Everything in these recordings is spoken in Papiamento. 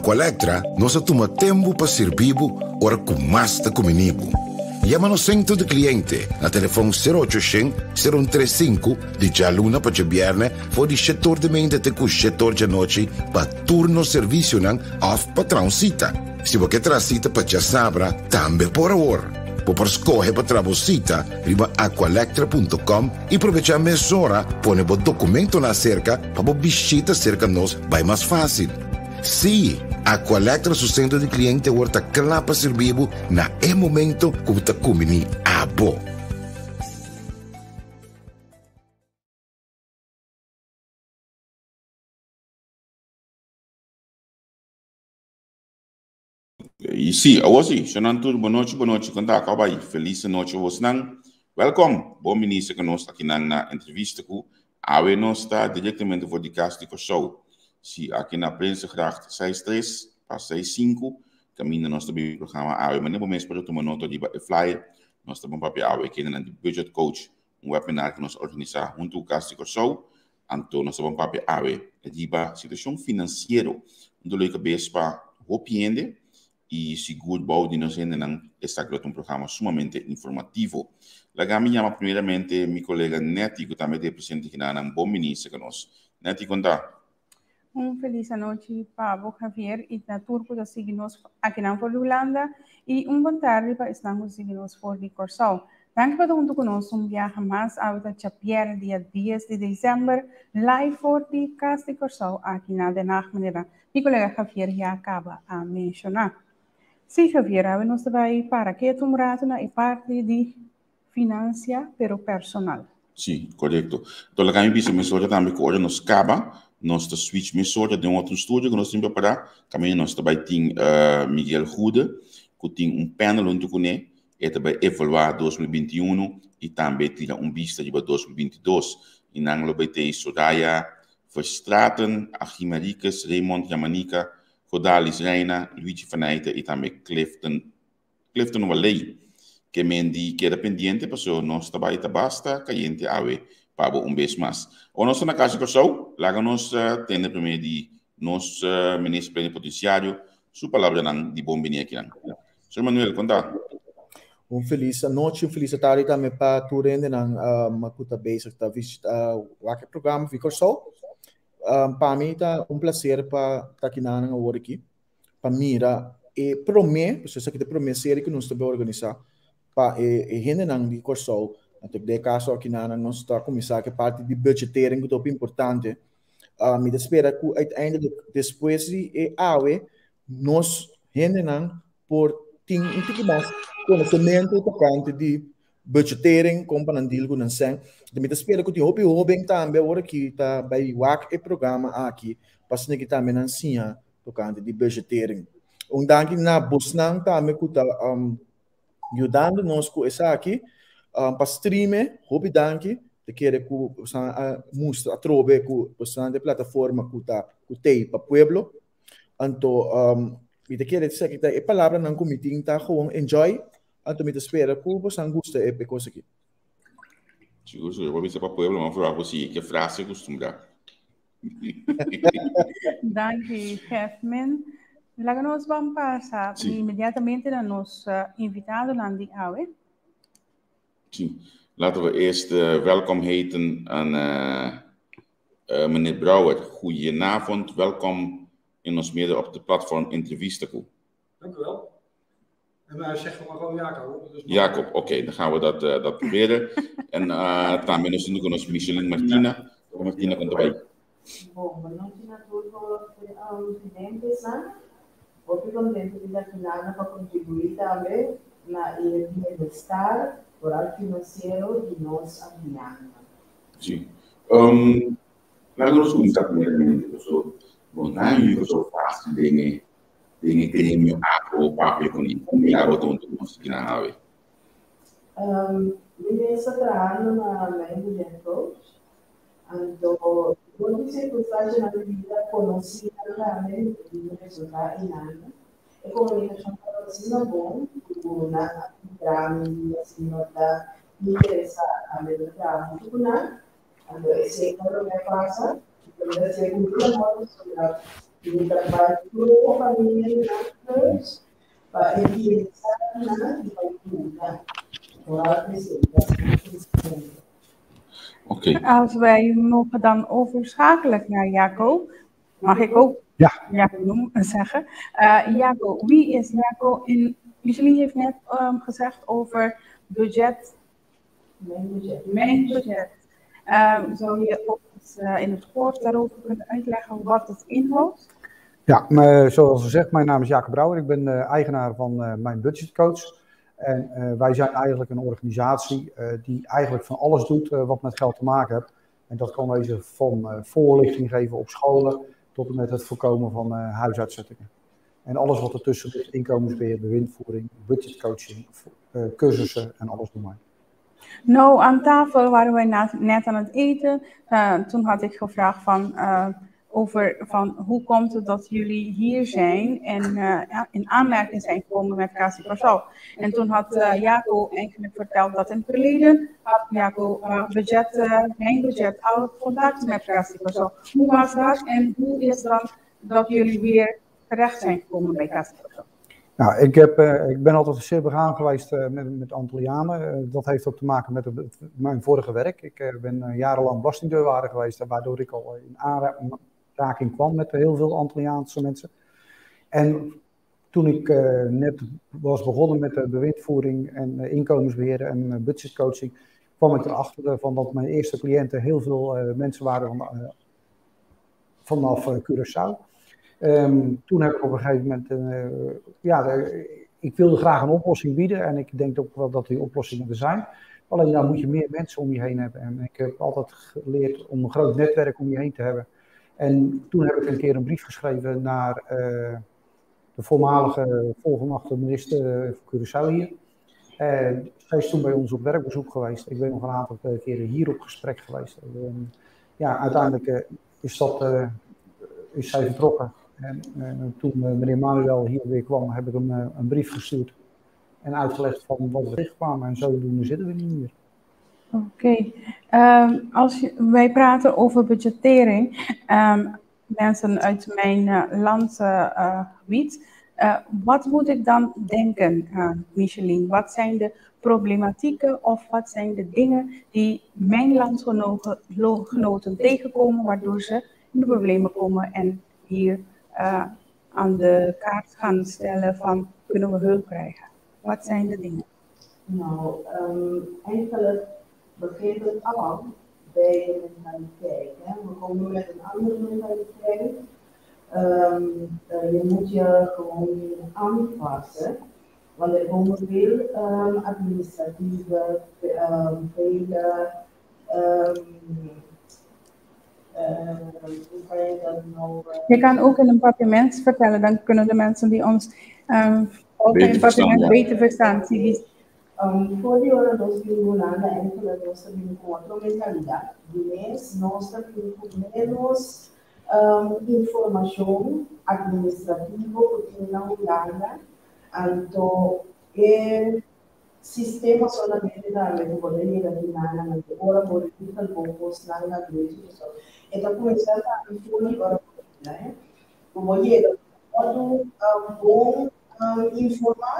Aqualectra nos a tuma tempu pa sirbi bo ora ku mas ta kumini bo. Yama nos sentro di kliente na telefòn sero ocho shen, sero un tres sinku di djaluna pa djabièrnè for di shetor di meinta te ku shetor djanochi pa tur nos servisionan òf pa traha un sita. Si bo ke traha sita pa djasabra tambe por awor. Bo por skohe pa traha bo sita riba aqualectra punto com i probechá mesora pone bo dokumentonan aserka pa bo bishita serka nos bai mas fásil. Sí, Aqualectra su sentro di kliente awor ta kla pa sirbi bo na e momento ku bo ta kumbiní abo. I sí, awor sí, shonnan tur, bonochi, bonochi, kon ta? Kau bai? Felis anochi bosnan. Welkom, bon bini serka nos akinan na entrevista ku awe nos ta direktamente for di Kas di Kòrsou. Sí, aki na Prinsengracht seis tres pa seis sinku, kaminda nos ta biba e programa awe. Manera bo mes por a tuma nota riba e flyer, nos ta bon papia awe kendenan di Budget Coach, un webinar ku nos a organisá huntu ku Kas di Kòrsou. Anto nos ta bon papia awe riba situashon finansiero, un dolor di kabes pa hopi hende i sigur bou di nos hendenan esaki lo ta un programa sumamente informativo. Laga mi yama primeramente mi kolega Netty ku tambe ta e presente kinanan. Bon bini serka nos. Netty, kon ta? Un felis anochi pa bo Javier i na tur ku ta sigui nos akinan for di Hulanda i un bon tardi pa esnan ku ta sigui nos for di Kòrsou. Danki pa ta huntu ku nos un biaha mas. Awe ta djabièrnè dia dies di desèmber live for di Kas di Kòrsou aki na Den Haag manera mi kolega Javier ya kaba a menshoná. Sí Javier, awe nos ta bai para ketu un ratu na e parti di Financia pero personal. Sí, korekto. Enton laga mi bisa mesora tambe ku ora nos kaba, nos ta switch mesora den otro studio ku nos tin prepará. Kaminda nos ta bai tin Miguel Goede ku tin un panel huntu kuné. E ta bai evaluá 2021 i tambe tira un bista riba 2022. I nan lo bai tei Soraya Verstraeten, Achim Henriquez, Raymond Yamanika, Godalis Reina, Luigi van Eijten i tambe Clifton Clifton Waley ke men di keda pendiente paso nos ta bai ta basta kayente awe pa bo un bes mas. Awor nos ta na Kas di Kòrsou, laga nos tende promé di nos Minister Plenipotenciario su palabranan di bon bini akinan. Señor Manuel, kon ta? Un felis anochi, un felis tardi tambe pa tur hendenan ku ta bezig ta visita wak e programa Vi Kòrsou. Pa mi ta un placer pa ta akinan awor aki. pa mira e promé, pasobra esaki ta e promé serie ku nos ta bai organisá pa e e hendenan di Kòrsou. Anto den e kaso aki nan nos ta kuminsá ku e parti di budgetering ku ta hopi importante. Mi ta spera ku uiteindelijk despues di e awe nos hendenan por tin un tiki mas konosementu tokante di budgetering, kon pa nan deal ku nan sèn. Mi ta spera ku tin hopi hóben tambe awor aki ta bai wak e programa aki pa asina ki tambe nan siña tokante di budgetering. Un danki na bosnan tambe ku ta yudando nos ku esaki pa streame. Hopi danki. Ta kere ku bosnan a mustra atrobe ku bosnan ta e plataforma ku ta ku t'ei pa pueblo. Anto mi ta kere esaki ta e palabranan ku mi tin ta gewoon enjoy. Anto mi ta spera ku bosnan gusta e kos aki. Sigur, sigur. Bo bisa pa pueblo, ma vooral ku si ke frase kustumbrá. Danki, Hefmin. Laga nos ban pasa sí. inmediatamente na nos invitadonan di awe. Sí. Laten we eerst welkom heten aan meneer Brouwer. Goedenavond, welkom in ons midden op de platform Entrevista. Dank u wel. En wij zeggen maar gewoon Jacob. Dus Jacob, oké, okay, dan gaan we dat, dat proberen. En también nos con nos Michelin Martina. Martina komt erbij. Bom, boa noite na tur videntes, Hopi contento di ta aki pa contribui tambe na e bienestar vooral financiero di nos antianan. Sí. Laga nos kuminsá primeramente paso bo no a yuda so fásil den e den e gremio aki o papia ku ni. Kon mi abo ta huntu ku nos akinan awe? Mi mes ta trahando na Mijn Budget Coach, anto dor di sirkunstanshanan di bida konosí nan tambe mi a resultá einan. E komunikashon tabata asina bon ku nan a puntra mi si mi no ta interesá tambe ta traha huntu ku nan. Anto esei ta loke a pasa. Mi ta siña ku mi amor pasobra. Mi ta bai pro famia lanthùis pa e bienestar di nan i pa yuda. Vooral esei ta e Oké. Als wij mogen dan overschakelen naar Jaco, mag ik ook Ja. Jaco noemen, zeggen. Jaco, wie is Jaco? En Micheline heeft net gezegd over budget. Mijn budget. Mijn budget. Zou je ook eens in het kort daarover kunnen uitleggen wat het inhoudt? Ja, maar zoals gezegd, mijn naam is Jacob Brouwer. Ik ben eigenaar van Mijn Budget Coach. En wij zijn eigenlijk een organisatie die eigenlijk van alles doet wat met geld te maken heeft. En dat kan wezen van voorlichting geven op scholen tot en met het voorkomen van huisuitzettingen. En alles wat ertussen ligt, inkomensbeheer, bewindvoering, budgetcoaching, cursussen en alles doen wij. Nou, aan tafel waren wij net aan het eten. Toen had ik gevraagd over van hoe komt het dat jullie hier zijn en in aanmerking zijn gekomen met Kasi Kòrsou. En toen had Jaco eigenlijk verteld dat in het verleden had Jaco mijn budget al contact met Kasi Kòrsou. Hoe was dat en hoe is dan dat jullie weer terecht zijn gekomen bij Kasi Kòrsou? Nou, ik ben altijd zeer begaan geweest met Antillianen. Dat heeft ook te maken met mijn vorige werk. Ik ben jarenlang belastingdeurwaarder geweest, waardoor ik al in aanraking kwam met heel veel Antilliaanse mensen. En toen ik net was begonnen met de bewindvoering en inkomensbeheer en budgetcoaching, kwam ik erachter van dat mijn eerste cliënten heel veel mensen waren vanaf Curaçao. Toen heb ik op een gegeven moment, ja, ik wilde graag een oplossing bieden en ik denk ook wel dat die oplossingen er zijn. Alleen dan moet je meer mensen om je heen hebben. En ik heb altijd geleerd om een groot netwerk om je heen te hebben. En toen heb ik een keer een brief geschreven naar de voormalige volgemachtigde minister voor Curaçao hier. En zij is toen bij ons op werkbezoek geweest. Ik ben nog een aantal keren hier op gesprek geweest. En ja, uiteindelijk is zij vertrokken. En toen meneer Manuel hier weer kwam, heb ik hem een brief gestuurd en uitgelegd van wat we tegenkwamen. En zodoende zitten we nu hier. Oké. Wij praten over budgettering. Mensen uit mijn landgebied. Wat moet ik dan denken, Micheline? Wat zijn de problematieken of wat zijn de dingen die mijn landgenoten tegenkomen, waardoor ze in de problemen komen en hier aan de kaart gaan stellen van kunnen we hulp krijgen? Wat zijn de dingen? Nou, eigenlijk begint het al bij de mentaliteit. Hè? We komen met een andere mentaliteit. Je moet je gewoon aanpassen. Want er komen veel administratieve, vele, hoe kan je dat nou? Je kan ook in een Papiaments vertellen, dan kunnen de mensen die ons ook in Beter een verstaan, Papiaments ja. beter verstaan. Zie For di ora nos bin Hulanda eigenlijk nos ta bin ku otro mentalidat. Di mes nos ta bin ku menos informashon administrativo ku tin na Hulanda. Anto e sistema solamente tambe ku bo ta yega di nan anto ora bo regel bo kosnan na drechi. So, e ta kuminsá tambe for di ora bo yega, hè. Ku bo yega modo bon informá,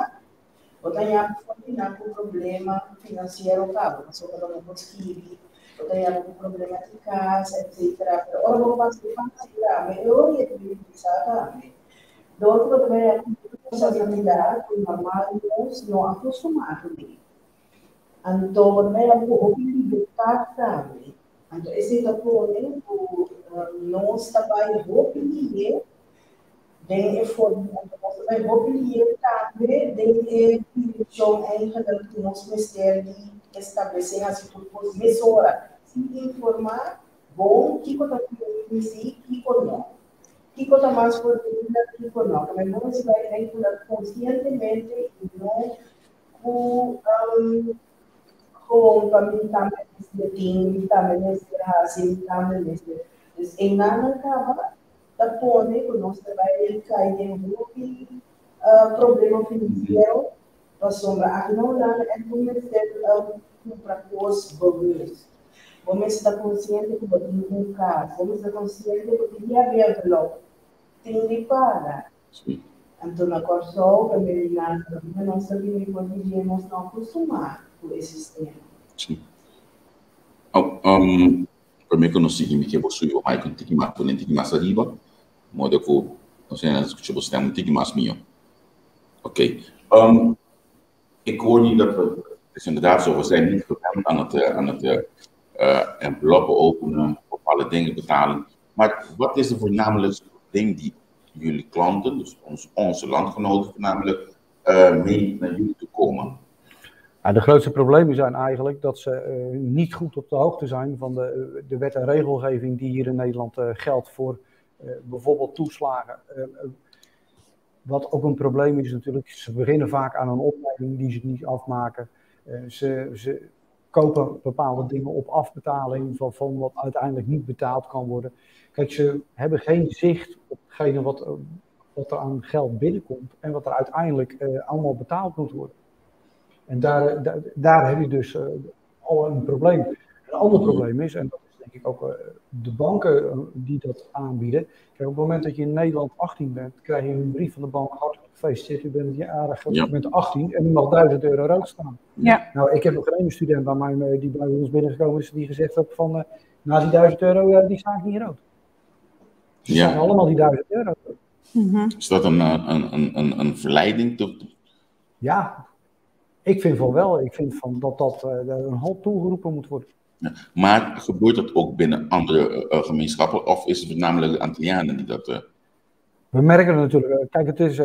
bo ta haña for di nan ku problema finansiero kaba, pasobra bo no por skibi, bo ta haña ku problema di kas, etc. Pero ora bo pasa e fase tambe, e ora e ta beneficiá tambe. Dor ku bo ta haña ku responsabilidat ku normal nos no a kustumá kuné. Anto bo ta haña ku hopi libertat tambe. Anto esei ta pone ku nos ta bai hopi lihe den e forma, anto nos ta bai hopi lihe tambe den e direkshon eigenlijk ku nos mester di establesé hasi tur kos mesora, sin informá bon kiko ta kumpli si, kiko no. Kiko ta mas voordelig, kiko no. Tambe nos mester bai eigenlijk konsientemente i no ku gewoon pa mi tambe mester tin, mi tambe mester hasi, mi tambe mester. Dus einan a kaba ta pone ku nos ta bai kai den hopi problema finansiero pasobra aki na Hulanda ègt bo mester kumpra kos bewust. Bo mester ta konsiente ku bo tin un kas, bo mester ta konsiente ku tin yabri envelop. Tin di paga. Anto na Kòrsou tambe di nan kaminda nos ta bini for di dje nos no kustumá ku e sistema. Sí. Promé ku nos sigui mi ke bo subi bo mic un tiki mas, pone un tiki mas ariba, modo ku nos hende ta skucha bo stem un tiki mas mihó. Ok. Ik hoor nu dat we, het is inderdaad zo, we zijn niet gewend aan het, aan het enveloppen openen, bepaalde dingen betalen. Maar wat is de voornamelijkste probleem die jullie klanten, dus onze landgenoten voornamelijk, mee naar jullie toe komen? Ja, de grootste problemen zijn eigenlijk dat ze niet goed op de hoogte zijn van de wet en regelgeving die hier in Nederland geldt voor bijvoorbeeld toeslagen. Wat ook een probleem is natuurlijk, ze beginnen vaak aan een opleiding die ze niet afmaken. Ze kopen bepaalde dingen op afbetaling van wat uiteindelijk niet betaald kan worden. Kijk, ze hebben geen zicht op hetgene wat er aan geld binnenkomt en wat er uiteindelijk allemaal betaald moet worden. En daar heb je dus al een probleem. Een ander probleem is, en dat is denk ik ook de banken die dat aanbieden. Kijk, op het moment dat je in Nederland 18 bent, krijg je een brief van de bank, hartelijk gefeliciteerd, u bent jarig, u bent 18 en u mag €1000 rood staan. Ja. Nou, ik heb nog geen student bij mij die bij ons binnengekomen is, die gezegd heeft van, na die €1000, die sta ik niet rood. Ze staan allemaal die €1000. Mm-hmm. Is dat een verleiding? Ja, ik vind van wel. Ik vind van dat een halt toegeroepen moet worden. Ja, maar gebeurt dat ook binnen andere gemeenschappen? Of is het voornamelijk de Antillianen die dat... We merken het natuurlijk. Kijk, het is...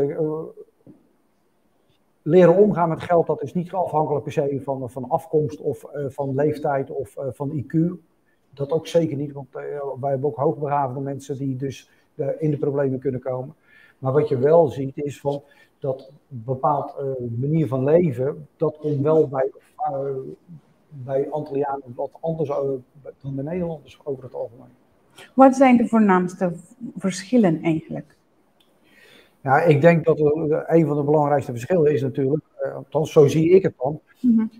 leren omgaan met geld, dat is niet afhankelijk per se van afkomst of van leeftijd of van IQ. Dat ook zeker niet, want wij hebben ook hoogbegaafde mensen die dus in de problemen kunnen komen. Maar wat je wel ziet is van dat een bepaald manier van leven, dat komt wel bij Antillianen wat anders dan de Nederlanders over het algemeen. Wat zijn de voornaamste verschillen eigenlijk? Ja, ik denk dat een van de belangrijkste verschillen is natuurlijk, althans zo zie ik het dan. Mm-hmm.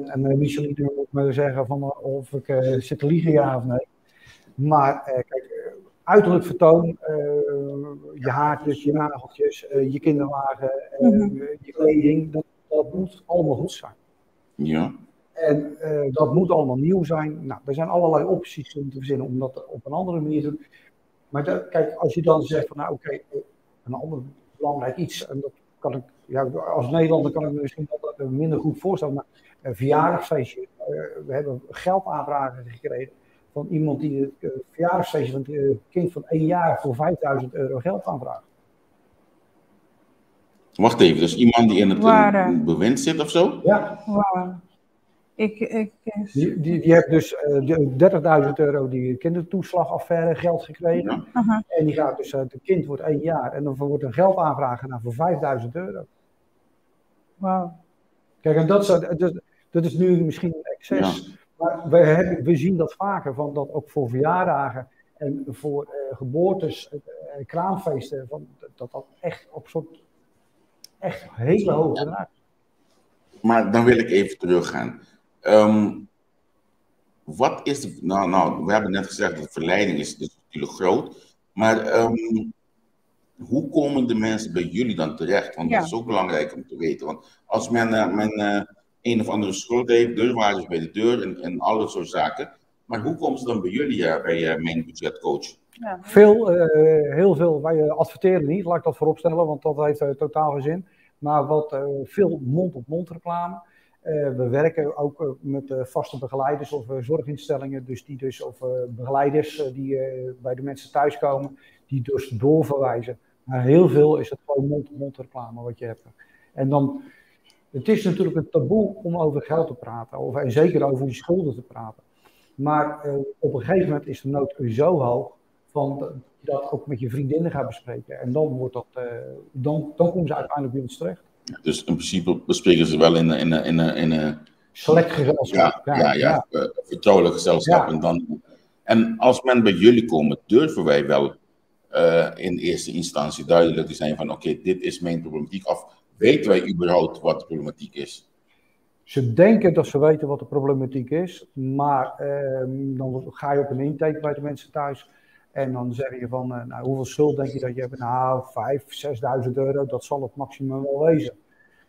En Micheline moet maar zeggen van of ik zit te liegen, ja of nee. Maar kijk, uiterlijk vertoon, je haartjes, je nageltjes, je kinderwagen, mm-hmm. je kleding, dat moet allemaal goed zijn. Ja. En dat moet allemaal nieuw zijn. Nou, er zijn allerlei opties om te verzinnen om dat op een andere manier te doen. Maar kijk, als je dan zegt van nou oké, een ander belangrijk iets, en dat kan ik, ja, als Nederlander kan ik me misschien dat minder goed voorstellen, maar een verjaardagsfeestje, we hebben geldaanvragen gekregen van iemand die het verjaardagsfeestje van het kind van 1 jaar voor €5000 geld aanvraagt. Wacht even, dus iemand die in het bewind zit of zo? Ja. Waar. Die heeft dus €30.000 die kindertoeslagaffaire geld gekregen. Ja. Uh-huh. En die gaat dus, het kind wordt 1 jaar en dan wordt een geldaanvraag gedaan voor €5000. Wauw. Kijk, en dat is nu misschien een excess. Ja. Maar we zien dat vaker, van dat ook voor verjaardagen en voor geboortes, kraamfeesten, van, dat echt op soort echt hele hoge bedragen. Maar dan wil ik even teruggaan. Wat is de, nou, we hebben net gezegd dat de verleiding is natuurlijk groot. Maar hoe komen de mensen bij jullie dan terecht? Want dat is ook belangrijk om te weten. Want als men een of andere schuld heeft, deurwaarders bij de deur en al dat soort zaken. Maar hoe komen ze dan bij jullie, bij Mijn Budgetcoach? Ja. Heel veel. Wij adverteren niet, laat ik dat vooropstellen, want dat heeft totaal geen zin. Maar wat veel mond-op-mond reclame. We werken ook met vaste begeleiders of zorginstellingen, dus die dus, of begeleiders die bij de mensen thuiskomen, die dus doorverwijzen. Maar heel veel is het gewoon mond-op-mond reclame wat je hebt. En dan, het is natuurlijk een taboe om over geld te praten, en zeker over die schulden te praten. Maar op een gegeven moment is de nood zo hoog van dat ook met je vriendinnen gaat bespreken. En dan wordt dat, dan komen ze uiteindelijk bij ons terecht. Ja, dus in principe bespreken ze wel in een select gezelschap. Ja, vertrouwelijk gezelschap. Ja. En als men bij jullie komt, durven wij wel in eerste instantie duidelijk te zijn van oké, dit is mijn problematiek. Of weten wij überhaupt wat de problematiek is? Ze denken dat ze weten wat de problematiek is, maar dan ga je op een intake bij de mensen thuis. En dan zeg je van, nou, hoeveel schuld denk je dat je hebt? Nou, 5, 6.000 euro, dat zal het maximum wel wezen.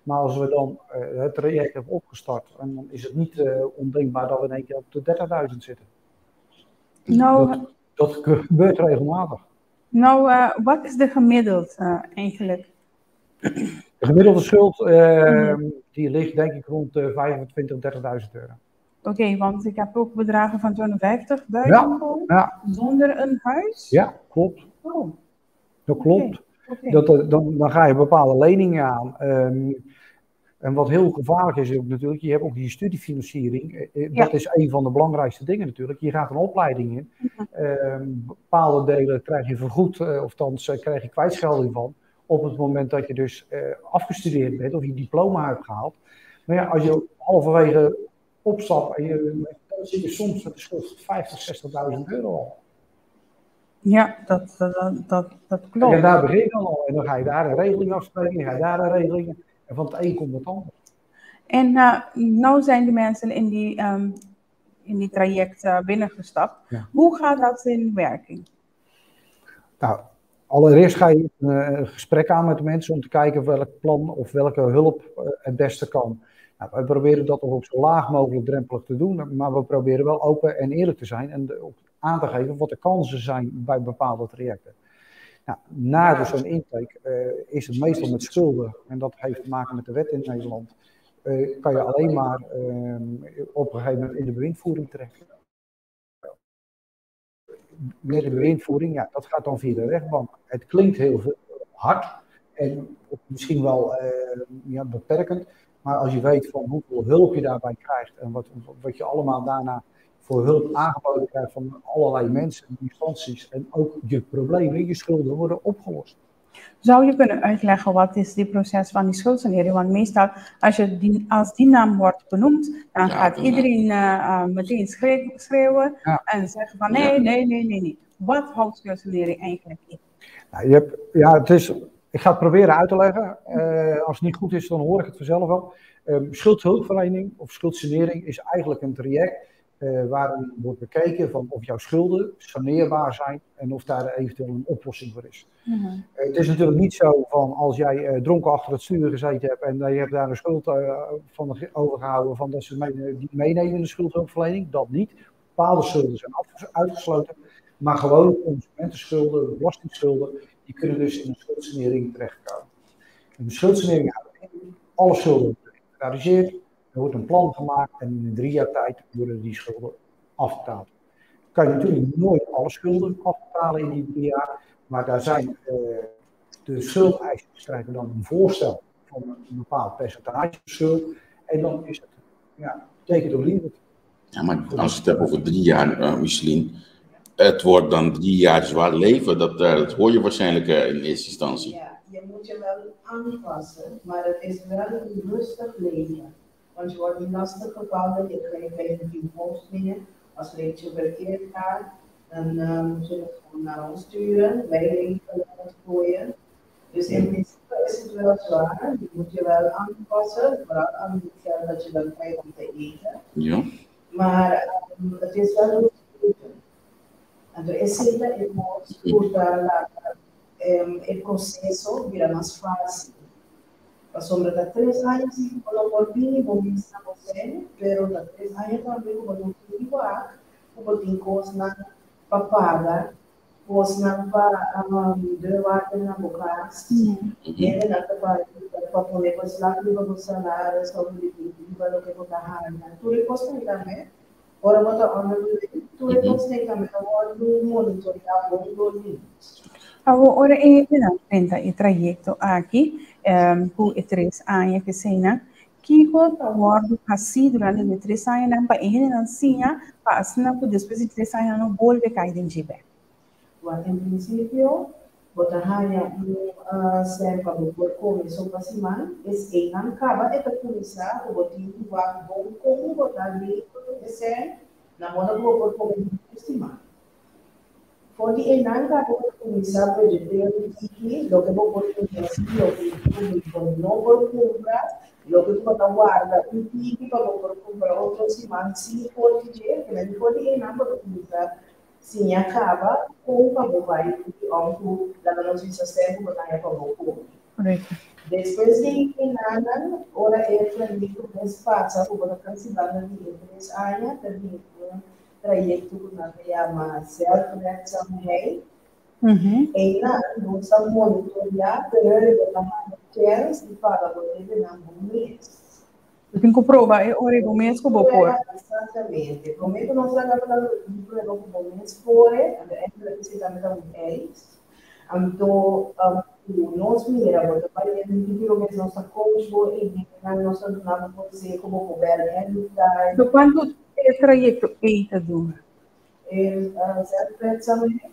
Maar als we dan het traject hebben opgestart, en dan is het niet ondenkbaar dat we in één keer op de 30.000 zitten. Nou, Dat gebeurt regelmatig. Nou, wat is de gemiddeld eigenlijk? De gemiddelde schuld die ligt denk ik rond de 25, 30.000 euro. Oké, want ik heb ook bedragen van 250.000 zonder een huis. Ja, klopt. Oh. Dat klopt. Okay. Dan ga je bepaalde leningen aan. En wat heel gevaarlijk is ook natuurlijk, je hebt ook die studiefinanciering. Dat is een van de belangrijkste dingen natuurlijk. Je gaat een opleiding in. Bepaalde delen krijg je vergoed, of althans krijg je kwijtschelding van. Op het moment dat je dus afgestudeerd bent of je diploma hebt gehaald. Maar ja, als je halverwege opstapt, en dan zit je soms met een schuld van 50, 60.000 euro al. Ja, dat klopt. En daar begin je dan al. En dan ga je daar een regeling afspreken, en ga je daar een regeling. En van het een komt het ander. En nou zijn de mensen in die traject binnengestapt. Ja. Hoe gaat dat in werking? Nou, allereerst ga je een gesprek aan met de mensen om te kijken welk plan of welke hulp het beste kan. Nou, wij proberen dat ook zo laag mogelijk drempelig te doen, maar we proberen wel open en eerlijk te zijn en ook aan te geven wat de kansen zijn bij bepaalde trajecten. Nou, na dus zo'n intake is het meestal met schulden, en dat heeft te maken met de wet in Nederland, kan je alleen maar op een gegeven moment in de bewindvoering terecht. Met de bewindvoering, ja, dat gaat dan via de rechtbank. Het klinkt heel hard en misschien wel beperkend, maar als je weet van hoeveel hulp je daarbij krijgt en wat je allemaal daarna voor hulp aangeboden krijgt van allerlei mensen en instanties en ook je problemen, je schulden worden opgelost. Zou je kunnen uitleggen wat is die proces van die schuldsanering? Want meestal als die naam wordt benoemd, dan gaat iedereen meteen schreeuwen en zeggen van nee, nee, nee, nee, nee. Wat houdt schuldsanering eigenlijk in? Nou, ik ga het proberen uit te leggen. Als het niet goed is, dan hoor ik het vanzelf wel. Schuldhulpverlening of schuldsanering is eigenlijk een traject waarin wordt bekeken van of jouw schulden saneerbaar zijn en of daar eventueel een oplossing voor is. Mm-hmm. Het is natuurlijk niet zo van als jij dronken achter het stuur gezeten hebt en je hebt daar een schuld van overgehouden van dat ze die meenemen in de schuldhulpverlening, dat niet. Bepaalde schulden zijn uitgesloten, maar gewone consumentenschulden, belastingschulden, die kunnen dus in een schuldsanering terechtkomen. En de schuldsanering houdt in, alle schulden worden geïnventariseerd. Er wordt een plan gemaakt en in 3 jaar tijd worden die schulden afbetaald. Kan je natuurlijk nooit alle schulden afbetalen in die 3 jaar, maar daar zijn de schuldeisers krijgen dan een voorstel van een bepaald percentage schuld en dan is het, take it or leave it. Ja, maar als je het hebt over 3 jaar, Micheline, het wordt dan 3 jaar zwaar leven, dat hoor je waarschijnlijk in eerste instantie. Ja, je moet je wel aanpassen, maar het is wel een rustig leven. Want je wordt niet lastig gevallen, je krijgt geen hoofdingen. Als er eentje verkeerd gaat, dan moet je het gewoon naar ons sturen. Wij regelen het voor je. Dus in principe is het wel zwaar. Je moet je wel aanpassen, vooral aan het geld dat je dan krijgt om te eten. Ja. Maar het is wel een leven. En er is zeker in ons het proceso vira mais fácil. Pasobra ta 3 aña si bo por bini bo misa você, pero ta 3 aña tambe ku bo no tin wak, ku bo tin kosnan pa paga, kosnan pa deurwaarde na bo kas, hende nan ta pa pone beslag riba bo salaris of riba loke bo ta haya. Tur e kosnan tambe, ora bo ta onder tur e kosnan tambe ta wordu monitoreá bon dor di. Ora e enfrenta e trayecto aki, ku e 3 aña ku esei, kiko ta wòrdu hasí durante e 3 añanan pa e hendenan siña, pa asina ku despues di 3 aña no bolbe kai den dje bèk. Well, en prinsipio, bo ta haña un sèn pa bo por kome so pa siman, eseinan kaba e ta kuminsá ku bo tin ku wak bon kon bo ta regel e sèn, na moda ku bo por kome tur siman. For di einan kaba bo ta kuminsá budgeteer un tiki loke bo por invertí, loke bo no por kumpra, loke ku bo ta warda un tiki pa bo por kumpra otro siman si for di dje, for di einan bo ta kuminsá Siña kaba kon pa bo bai di òm ku laga nos bisa sèn ku bo ta haña pa bo kome. Despues di enanan, ora e trayekto mes pasa ku bo ta kasi banda di e tres aña, ta bin un trayekto ku nan ta yama zelfredzaamheid. Einan bo sa monitoreá pero bo ta haña chèns di paga bo debenan bo mes. Bo tin ku proba e ora bo mes ku bo por. Exactamente. Promé ku nos laga pa di prueba ku bo mes por e, anto eigenlijk esei tambe ta un eis. Anto ku nos mira bo ta bai den futuro mes nos ta coach bo i nan nos ta duna bo konseho bo por bel helpline. So kuantu e trayekto ei ta dura? E zelfredzaamheid.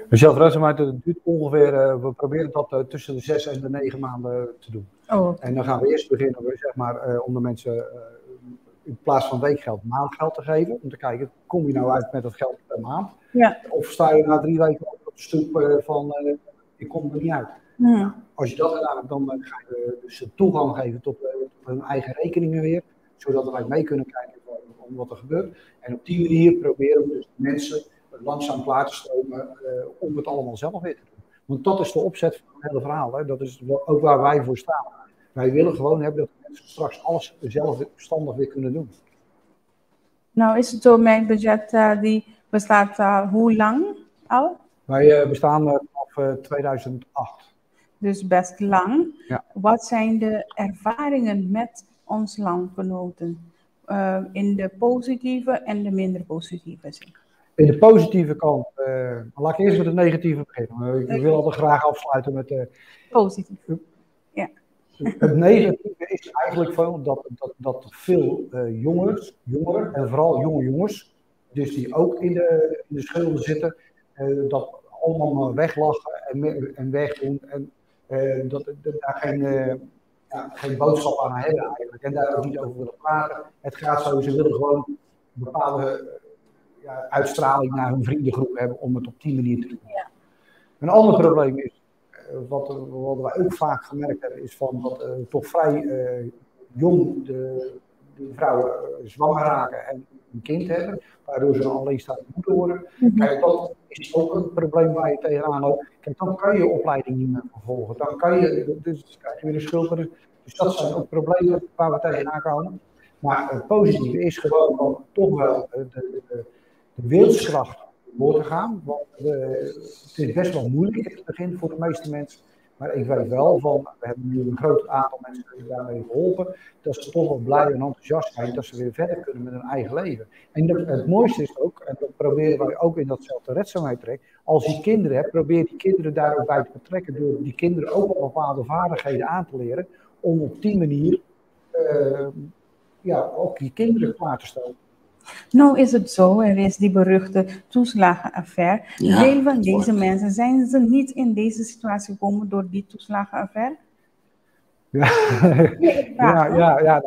De zelfredzaamheid duurt ongeveer, we proberen dat tussen de 6 en de 9 maanden te doen. Oh. En dan gaan we eerst beginnen, zeg maar, om de mensen in plaats van weekgeld maandgeld te geven. Om te kijken, kom je nou uit met dat geld per maand? Ja. Of sta je na 3 weken op de stoep van, ik kom er niet uit. Ja. Als je dat gedaan hebt, dan ga je dus de toegang geven tot hun eigen rekeningen weer. Zodat wij mee kunnen kijken om wat er gebeurt. En op die manier proberen we dus mensen langzaam klaar te stomen om het allemaal zelf weer te doen. Want dat is de opzet van het hele verhaal. Hè? Dat is ook waar wij voor staan. Wij willen gewoon hebben dat de mensen straks alles zelf verstandig weer kunnen doen. Nou is het zo, mijn budget die bestaat hoe lang al? Wij bestaan vanaf 2008. Dus best lang. Ja. Wat zijn de ervaringen met ons landgenoten? In de positieve en de minder positieve zin. In de positieve kant, laat ik eerst met de negatieve beginnen. Ik wil altijd graag afsluiten met... positief, ja. Het negatieve is eigenlijk van dat veel jongeren en vooral jonge jongens, dus die ook in de schulden zitten, dat allemaal maar weglachen en wegdoen en dat daar geen boodschap aan hebben eigenlijk. En daar ook niet over willen praten. Het gaat zo, ze willen gewoon een bepaalde uitstraling naar hun vriendengroep hebben om het op die manier te doen. Ja. Een ander probleem is, wat wij ook vaak gemerkt hebben, is van dat toch vrij jong de vrouwen zwanger raken en een kind hebben, waardoor ze alleenstaande moeder worden. Mm-hmm. Kijk, dat is ook een probleem waar je tegenaan loopt. Kijk, dan kan je opleiding niet meer vervolgen. Dan kan je, dus krijg je weer een schuld. Dus dat zijn ook problemen waar we tegenaan komen. Maar het positieve is gewoon dan toch wel de wilskracht door te gaan. Want het is best wel moeilijk in het begin voor de meeste mensen. Maar ik weet wel van, we hebben nu een groot aantal mensen die daarmee geholpen, dat ze toch wel blij en enthousiast zijn dat ze weer verder kunnen met hun eigen leven. En het mooiste is ook, en dat proberen wij ook in datzelfde redzaamheid, als je kinderen hebt, probeer die kinderen daar ook bij te betrekken door die kinderen ook al bepaalde vaardigheden aan te leren, om op die manier ook die kinderen klaar te stomen. Nou is het zo, er is die beruchte toeslagenaffaire. Ja, Veel van deze mensen, zijn ze niet in deze situatie gekomen door die toeslagenaffaire? Ja, ja. Nou.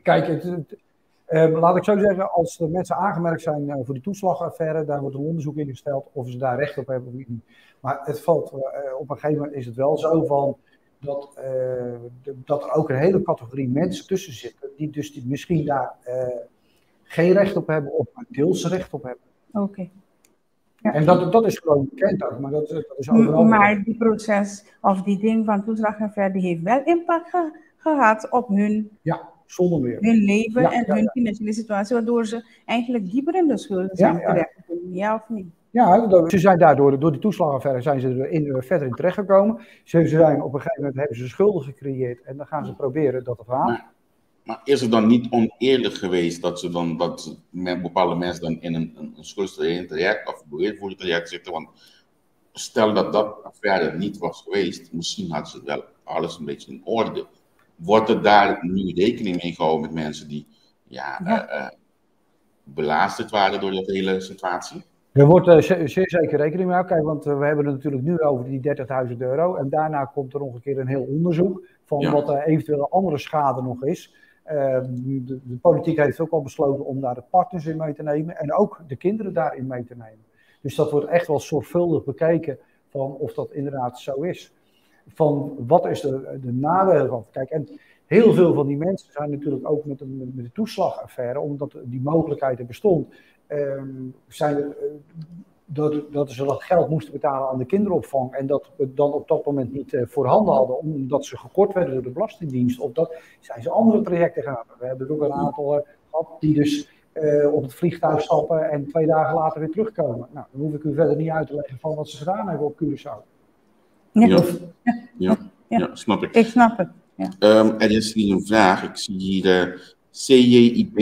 Kijk, laat ik zo zeggen, als de mensen aangemerkt zijn voor die toeslagenaffaire, daar wordt een onderzoek ingesteld of ze daar recht op hebben of niet. Maar het valt, op een gegeven moment is het wel zo van dat er ook een hele categorie mensen tussen zitten, die dus die misschien daar geen recht op hebben of maar deels recht op hebben. Oké. Ja. En dat is gewoon bekend ook, maar dat is overal. Maar die proces of die ding van toeslagenaffaire, die heeft wel impact gehad op hun, ja, zonder meer. Hun leven en hun financiële situatie, waardoor ze eigenlijk dieper in de schulden zijn terechtgekomen, ja of niet? Ja, ze zijn daardoor, door die toeslagenaffaire zijn ze er verder in terechtgekomen. Ze zijn op een gegeven moment hebben ze schulden gecreëerd en dan gaan ze proberen dat te verhalen. Maar is het dan niet oneerlijk geweest dat ze dan dat bepaalde mensen dan in een schuldtraject of een traject zitten? Want stel dat dat affaire niet was geweest, misschien hadden ze wel alles een beetje in orde. Wordt er daar nu rekening mee gehouden met mensen die belasterd waren door dat hele situatie? Er wordt zeer zeker rekening mee gehouden. Kijk, want we hebben het natuurlijk nu over die €30.000 en daarna komt er nog een keer een heel onderzoek van wat er eventueel andere schade nog is. De politiek heeft ook al besloten om daar de partners in mee te nemen en ook de kinderen daarin mee te nemen. Dus dat wordt echt wel zorgvuldig bekeken van of dat inderdaad zo is. Van wat is de nadeel van? Kijk, en heel veel van die mensen zijn natuurlijk ook met de toeslagaffaire, omdat die mogelijkheid er bestond, Zijn, dat ze dat geld moesten betalen aan de kinderopvang en dat we dan op dat moment niet voorhanden hadden, omdat ze gekort werden door de Belastingdienst. Of dat zijn ze andere trajecten gaan. We hebben er ook een aantal gehad die dus op het vliegtuig stappen en 2 dagen later weer terugkomen. Nou, dan hoef ik u verder niet uit te leggen van wat ze gedaan hebben op Curaçao. Ja. Ja. Ja, snap ik. Ik snap het. Ja. Er is hier een vraag. Ik zie hier CJIB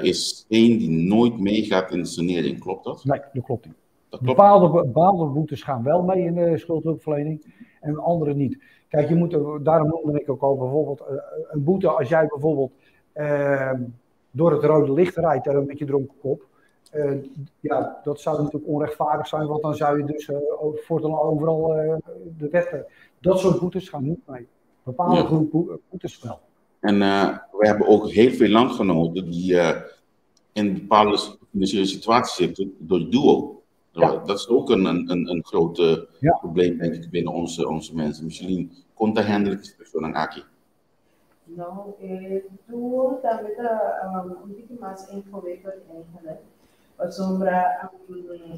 is één die nooit meegaat in de sanering. Klopt dat? Nee, dat klopt niet. Dat klopt. Bepaalde boetes gaan wel mee in de schuldhulpverlening en andere niet. Kijk, je moet, daarom noemde ik ook al bijvoorbeeld een boete als jij bijvoorbeeld door het rode licht rijdt met je dronken kop. Ja, dat zou natuurlijk onrechtvaardig zijn, want dan zou je dus voortaan overal de wetten. Dat soort boetes gaan niet mee. Bepaalde groep boetes wel. En we hebben ook heel veel landgenoten die in bepaalde financiële situaties zitten door duo. Ja. Dat is ook een groot probleem, denk ik, binnen onze mensen. Misschien komt daar hendelijk persoon aan Aki. Nou, duo tambe ta un tiki mas ingewikkeld eigenlijk. Pasobra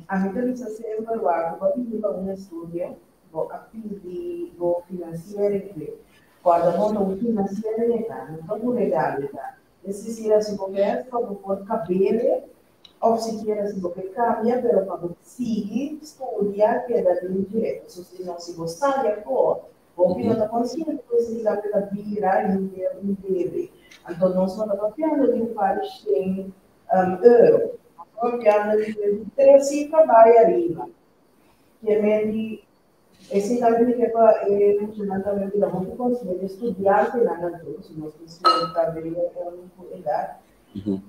ami ta bisa semper wak, bo a pidi pa un estudio, bo a pidi bo financiering p'e. Kòrda bo ta un financiering e ta, no ta un regalo e ta. Es desir, si bo ke pa bo por kabele òf sikiera si bo ke kambia, pero pa bo sigui studia keda den dje. Pasobra si no, si bo sali afó, Hopi no ta konsiente ku esei tambe ta bira henter un debe. Anto nos no ta papiando di un par di shen euro. Nos ta papiando di tres sifra bai ariba. Kier men di esei tambe mi ke pa e muchanan tambe bira hopi konsiente, studiantenan anto, si nos tin studiante tambe riba ku edat,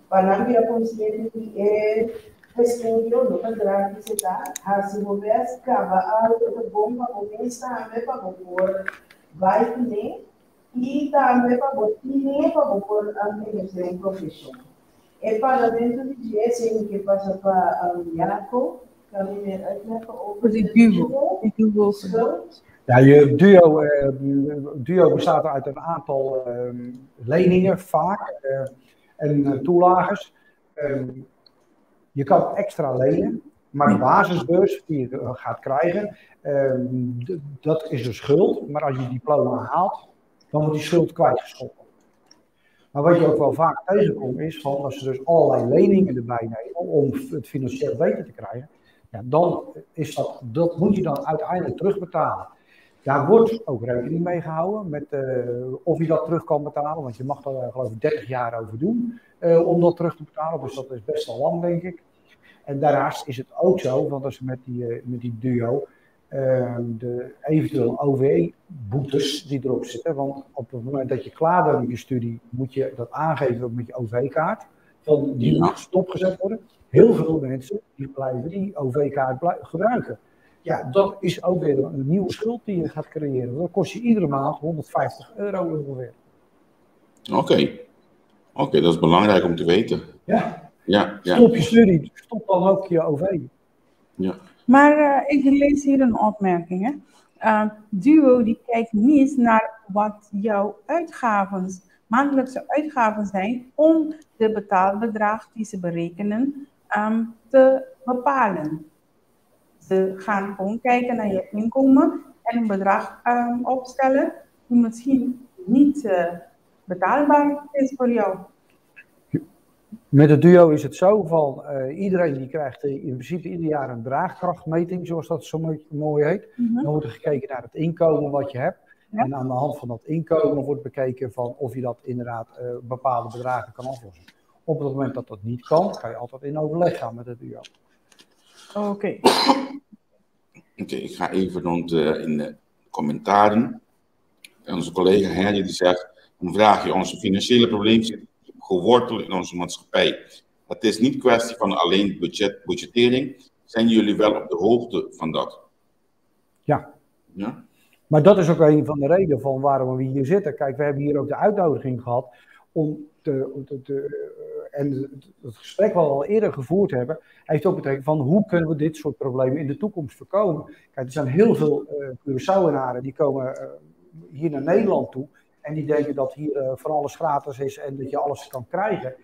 Pa nan bira konsiente di e estudio no ta gratis e ta hasi bo bes kaba algo e ta bon pa bo mes tambe pa bo por bai kuné i tambe pa bo tine pa bo por ehersé un profeshon. E pagamentu di dje esei mi ke pasa pa Jaco kan mi meer uitleggen over de duo schuld. Ja, je duo bestaat uit een aantal leningen vaak en toelages. Je kan extra lenen, maar de basisbeurs die je gaat krijgen, dat is een schuld. Maar als je diploma haalt, dan wordt die schuld kwijtgescholden. Maar wat je ook wel vaak tegenkomt is van als ze dus allerlei leningen erbij nemen om het financieel beter te krijgen, ja, dan is dat moet je dan uiteindelijk terugbetalen. Daar wordt ook rekening mee gehouden met of je dat terug kan betalen, want je mag daar geloof ik 30 jaar over doen om dat terug te betalen, dus dat is best wel lang, denk ik. En daarnaast is het ook zo, want als ze met die duo de eventueel OV-boetes die erop zitten, want op het moment dat je klaar bent met je studie, moet je dat aangeven met je OV-kaart, van die moet stopgezet worden. Heel veel mensen die blijven die OV-kaart gebruiken. Ja, dat is ook weer een nieuwe schuld die je gaat creëren. Dat kost je iedere maand €150 ongeveer. Oké, dat is belangrijk om te weten. Ja. Ja. Stop je studie, stop dan ook je OV. Ja. Maar ik lees hier een opmerking. Hè? Duo die kijkt niet naar wat jouw uitgaven, maandelijkse uitgaven zijn om de betaalbedrag die ze berekenen te bepalen. Ze gaan gewoon kijken naar je inkomen en een bedrag opstellen die misschien niet betaalbaar is voor jou. Met het duo is het zo van iedereen die krijgt in principe ieder jaar een draagkrachtmeting, zoals dat zo mooi heet. Mm-hmm. Dan wordt er gekeken naar het inkomen wat je hebt. Ja. En aan de hand van dat inkomen wordt bekeken van of je dat inderdaad bepaalde bedragen kan aflossen. Op het moment dat dat niet kan, kan je altijd in overleg gaan met het duo. Oké. Oké, ik ga even rond in de commentaren. Onze collega Henry die zegt, een vraagje, onze financiële probleem zit geworteld in onze maatschappij. Het is niet kwestie van alleen budgettering. Zijn jullie wel op de hoogte van dat? Ja. Ja? Maar dat is ook een van de redenen van waarom we hier zitten. Kijk, we hebben hier ook de uitnodiging gehad om en het gesprek wat we al eerder gevoerd hebben, heeft ook betekend van hoe kunnen we dit soort problemen in de toekomst voorkomen. Kijk, er zijn heel veel Curaçaoenaren die komen hier naar Nederland toe en die denken dat hier van alles gratis is en dat je alles kan krijgen.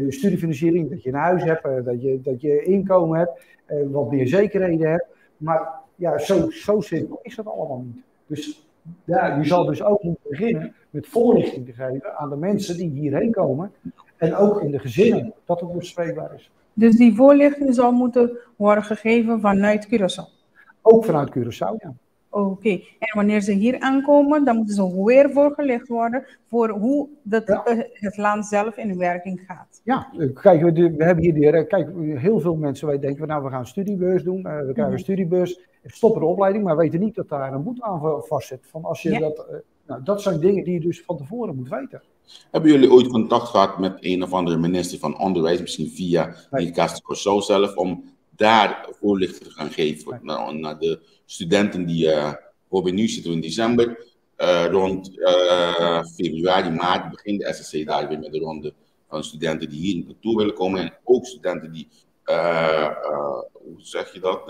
Studiefinanciering, dat je een huis hebt, dat je inkomen hebt, wat meer zekerheden hebt. Maar ja, zo simpel is dat allemaal niet. Dus ja, je zal dus ook moeten beginnen met voorlichting te geven aan de mensen die hierheen komen. En ook in de gezinnen, dat het bespreekbaar is. Dus die voorlichting zal moeten worden gegeven vanuit Curaçao? Ook vanuit Curaçao, ja. Oké, en wanneer ze hier aankomen, dan moeten ze weer voorgelicht worden voor hoe dat, ja, het land zelf in werking gaat. Ja, kijk, we hebben hier, kijk, heel veel mensen, wij denken, nou, we gaan een studiebeurs doen, we krijgen een studiebeurs, stoppen de opleiding, maar weten niet dat daar een boete aan vastzit. Van als je dat, nou, dat zijn dingen die je dus van tevoren moet weten. Hebben jullie ooit contact gehad met een of andere minister van Onderwijs, misschien via nee. Curaçao zelf, om daar voorlichting te gaan geven naar de studenten die, bijvoorbeeld nu zitten we in december, rond februari, maart begint de SSC daar weer met de ronde van studenten die hier naartoe willen komen en ook studenten die, hoe zeg je dat,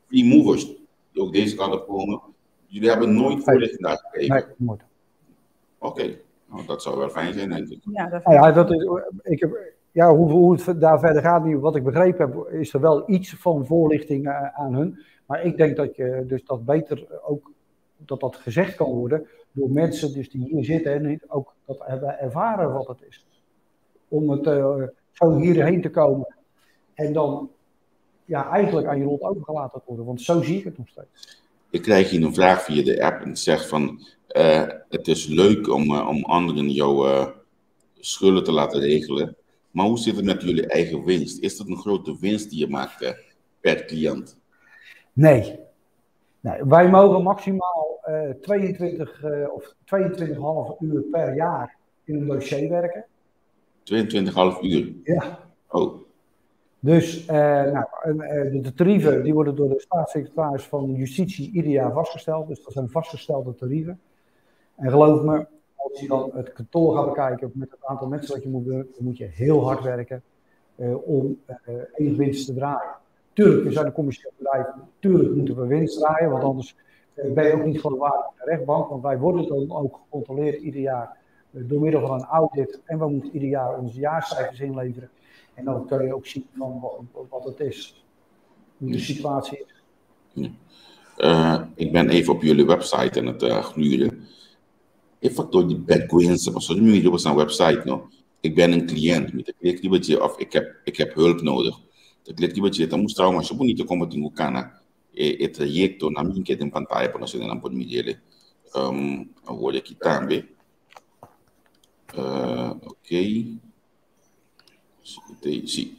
free movers, die ook deze kant op komen. Jullie hebben nooit voorlichting daar gegeven? Nee, nooit. Oké, okay. Nou, dat zou wel fijn zijn, denk ik. Ja, dat nou ja, dat is, ik heb, ja, hoe het daar verder gaat, nu, wat ik begrepen heb, is er wel iets van voorlichting aan hun. Maar ik denk dat je dus dat beter ook dat dat gezegd kan worden door mensen dus die hier zitten en ook dat hebben ervaren wat het is. Om het zo hierheen te komen en dan, ja, eigenlijk aan je lot overgelaten te worden. Want zo zie ik het nog steeds. Ik krijg hier een vraag via de app en het zegt van het is leuk om anderen jouw schulden te laten regelen. Maar hoe zit het met jullie eigen winst? Is dat een grote winst die je maakt per cliënt? Nee. Nee, wij mogen maximaal 22 of 22,5 uur per jaar in een dossier werken. 22,5 uur? Ja. Oh. Dus nou, de tarieven die worden door de staatssecretaris van Justitie ieder jaar vastgesteld. Dus dat zijn vastgestelde tarieven. En geloof me, als je dan het kantoor gaat bekijken met het aantal mensen dat je moet doen, dan moet je heel hard werken om één winst te draaien. Tuurlijk, we zijn een commercieel bedrijf. Tuurlijk moeten we winst draaien, want anders ben je ook niet geloofwaardig in de rechtbank. Want wij worden dan ook gecontroleerd ieder jaar door middel van een audit. En we moeten ieder jaar onze jaarcijfers inleveren. En dan kun je ook zien van wat het is, hoe de situatie is. Ja. Ik ben even op jullie website aan het gluren. E factor di vergüenza, maar sorry, mi op een website, no? Ik ben een cliënt, mi ta klik riba of ik heb hulp nodig. Ta klik riba ta mustra masha bunita kon bo tin ku kana e trayekto na mi ke den pantaya pa nos nan por mir'é. Awor aki tambe. Ok. Si.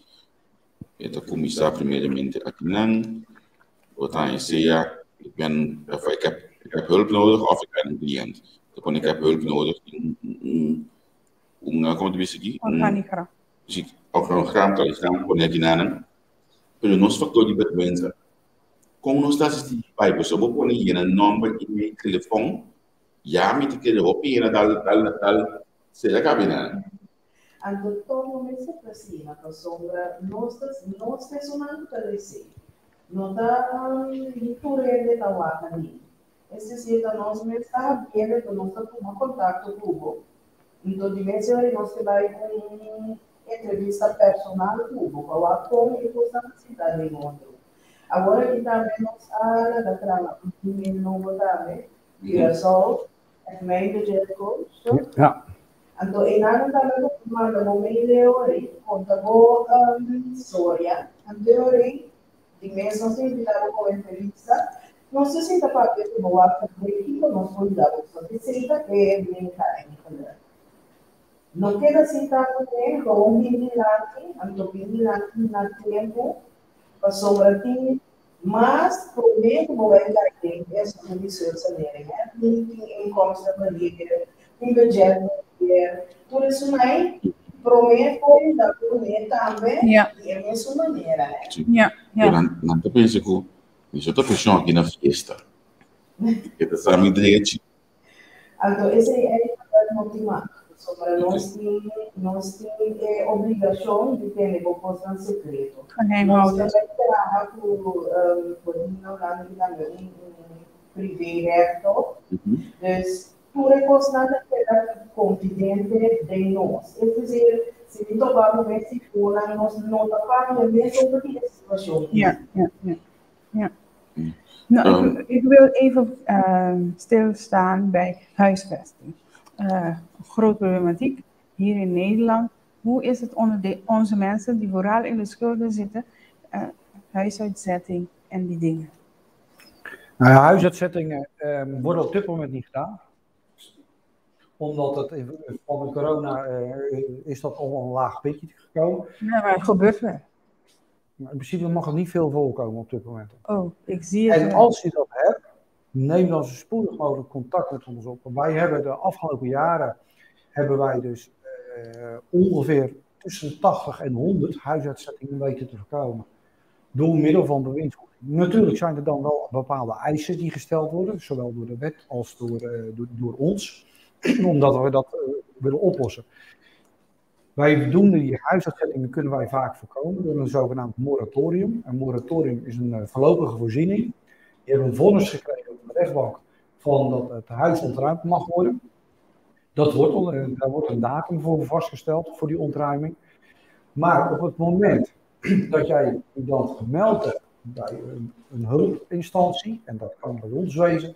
E ta kuminsá primeramente akinan. Wat dan sea, ik ben, of ik heb hulp nodig of ik ben een cliënt. Dan ik heb hulp nodig. Un, kon ta bisa aki? Organigram. Si, organigram, organigram, pone akinan. Pero nos factor di vergüenza. Kon nos ta asistí bai, so bo pone yena nòmber, e-mail, telefòn, ya mi ta kere hopi yena dal dal dal será kabina. Anto todo mester ta asina, pasobra nos personal ta recibe. No ta tur hende ta wak ni. Es decir, nos mes ta viendo ku nos ta tuma kontakto ku bo. Anto, di mes nos ta bai un entrevista personal ku bo, pa kon e ta sintá den otro. Awor aki tambe nos a traha un nobo tambe, Curaçao, het mijn budgetcoach, toch? Ja. Anto, einan tambe manda bo mail ori, konta bo historia. Anto ori, di mes nos invitá bo pa entrevista. Nos ta sinta papia ku bo wak ku nos por yuda bo. So, esei ta e main eigenlijk. No keda sintá kuné, gewoon bin dilanti, anto bin dilanti na tempu, pasobra tin mas promé ku bo bai kai den e di schuldsanering, hè? Tin inkomstenbeheer, tin budgetbeheer, tur esei promé por yuda kuné tambe, di e mesun manera, hè? Ja. Nan ta pensa ku mi ta preshon aki na fiesta. E ta sa mi drechi. Anto, esei ta motivá. Sobre nos tin obligashon di tene bo kosnan sekreto. Nos Geheimhouding. tambe traha ku por tambe un privérecht, toch? Dus tur kosnan ta keda konfidente den nos. Es decir, Si mi topa bo mes figura, nos no ta papia mes over di e situashon. Ja. Nou, ik wil even stilstaan bij huisvesting. Grote problematiek hier in Nederland. Hoe is het onder onze mensen die vooral in de schulden zitten, huisuitzetting en die dingen? Nou ja, huisuitzettingen worden op dit moment niet gedaan. Omdat het van de corona is dat al een laag pitje gekomen. Ja, maar het gebeurt wel. Maar in principe mag het niet veel voorkomen op dit moment. Oh, ik zie het En wel. als je dat hebt, neem dan zo spoedig mogelijk contact met ons op. Want wij hebben de afgelopen jaren hebben wij dus ongeveer tussen de 80 en 100 huisuitzettingen weten te voorkomen. Door middel van bewindvoering. Natuurlijk zijn er dan wel bepaalde eisen die gesteld worden, zowel door de wet als door ons, omdat we dat willen oplossen. Wij doen die huisuitzettingen kunnen wij vaak voorkomen door een zogenaamd moratorium. Een moratorium is een voorlopige voorziening. Je hebt een vonnis gekregen van de rechtbank van dat het huis ontruimd mag worden. Daar wordt een datum voor vastgesteld, voor die ontruiming. Maar op het moment dat jij je dan gemeld hebt bij een hulpinstantie, en dat kan bij ons wezen,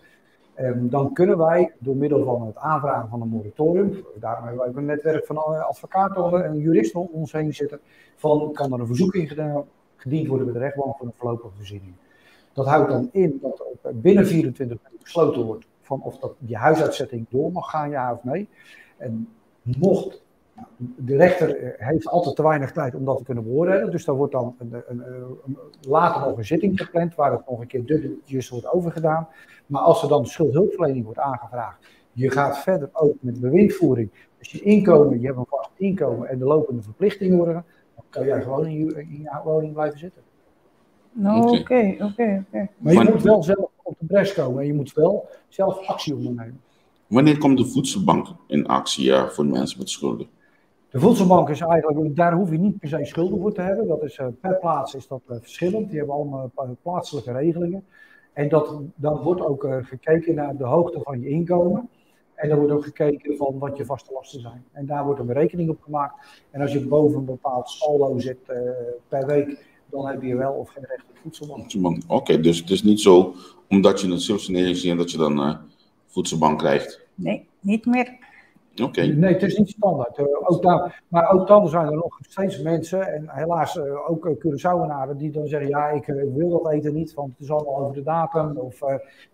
dan kunnen wij door middel van het aanvragen van een moratorium, daarom hebben wij ook een netwerk van advocaten en juristen om ons heen zitten, van kan er een verzoek gediend worden bij de rechtbank voor een voorlopige voorziening. Dat houdt dan in dat er binnen 24 uur besloten wordt van of dat die huisuitzetting door mag gaan, ja of nee. En mocht, nou, de rechter heeft altijd te weinig tijd om dat te kunnen beoordelen, dus daar wordt dan later nog een zitting gepland waar het nog een keer dubbeltjes wordt overgedaan. Maar als er dan schuldhulpverlening wordt aangevraagd, je gaat verder ook met bewindvoering. Dus je inkomen, je hebt een vast inkomen en de lopende verplichtingen worden, dan kan jij gewoon in je woning blijven zitten. Oké. Maar je moet wel zelf op de bres komen en je moet wel zelf actie ondernemen. Wanneer komt de voedselbank in actie, ja, voor mensen met schulden? De voedselbank is eigenlijk, daar hoef je niet per se schulden voor te hebben. Dat is, per plaats is dat verschillend. Die hebben allemaal plaatselijke regelingen. En dan wordt ook gekeken naar de hoogte van je inkomen. En dan wordt ook gekeken van wat je vaste lasten zijn. En daar wordt een berekening op gemaakt. En als je boven een bepaald saldo zit per week, dan heb je wel of geen recht op voedselbank. Voedselbank. Oké, dus het is niet zo omdat je een schuldsanering ziet dat je dan voedselbank krijgt. Nee, niet meer. Nee, het is niet standaard. Maar ook dan zijn er nog steeds mensen, en helaas ook Curaçaoenaren, die dan zeggen, ja, ik wil dat eten niet, want het is allemaal over de datum. Of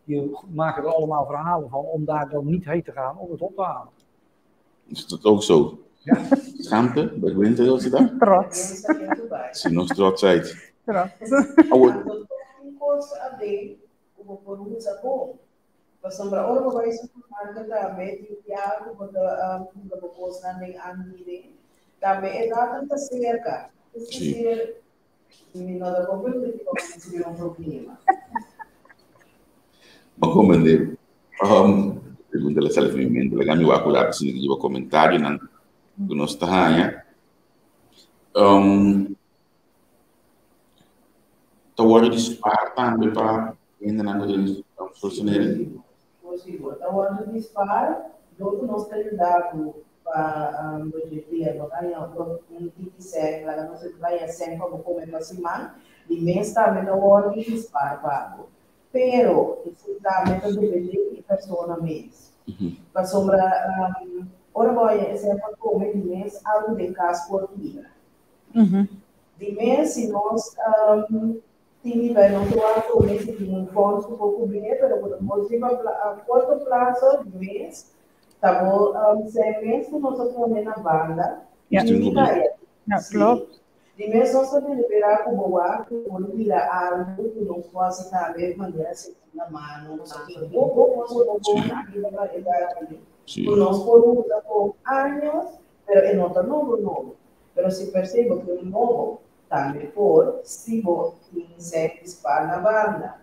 die maken er allemaal verhalen van om daar dan niet heen te gaan om het op te halen. Is dat ook zo? Ja. Schaamte? Bij Winter, was je daar? Trots. Zie nog trots uit. Trots. Oh, Pasobra ora bo bai supermarket tambe tin biaha ku bo ta kumpra bo kosnan den aanbieding. Tambe e datum ta serka. Es decir, mi no ta comprende dikon mester bira un problema. Ma comprende. Pregunta la sali mi mente, laga mi wak ku laat si riba comentarionan ku nos ta haña. Ta wòrdu di spaar tambe pa hendenan ku den solucionering? Posibel. Ta wòrdu di spaar dor ku nos ta yuda ku pa budgeteer. Bo ta haña un tiki sèn, laga nos e haña sèn pa bo kome pa siman, di mes tambe ta wòrdu di spaar pa bo. Pero esei tambe ta depende di e persona mes. Pasobra ora bo haña e sèn pa kome di mes algu den kas por kibra. Di mes si nos tin di bai nos wak kome si tin un fonds ku por kubri pero ku ta por riba a korto plaso di mes ta bo sèn mes ku nos a pone na banda tin di kaya. Ja, klopt. Di mes nos ta deliberá ku bo wak ku por bira algu ku nos por hasi tambe manera segunda mano, nos tin hopi kos ku bo riba e datum ku nos por usa por años, pero e no ta nobo nobo. Pero si per se bo ke un nobo, tambe por si bo tin sèn di spar na banda.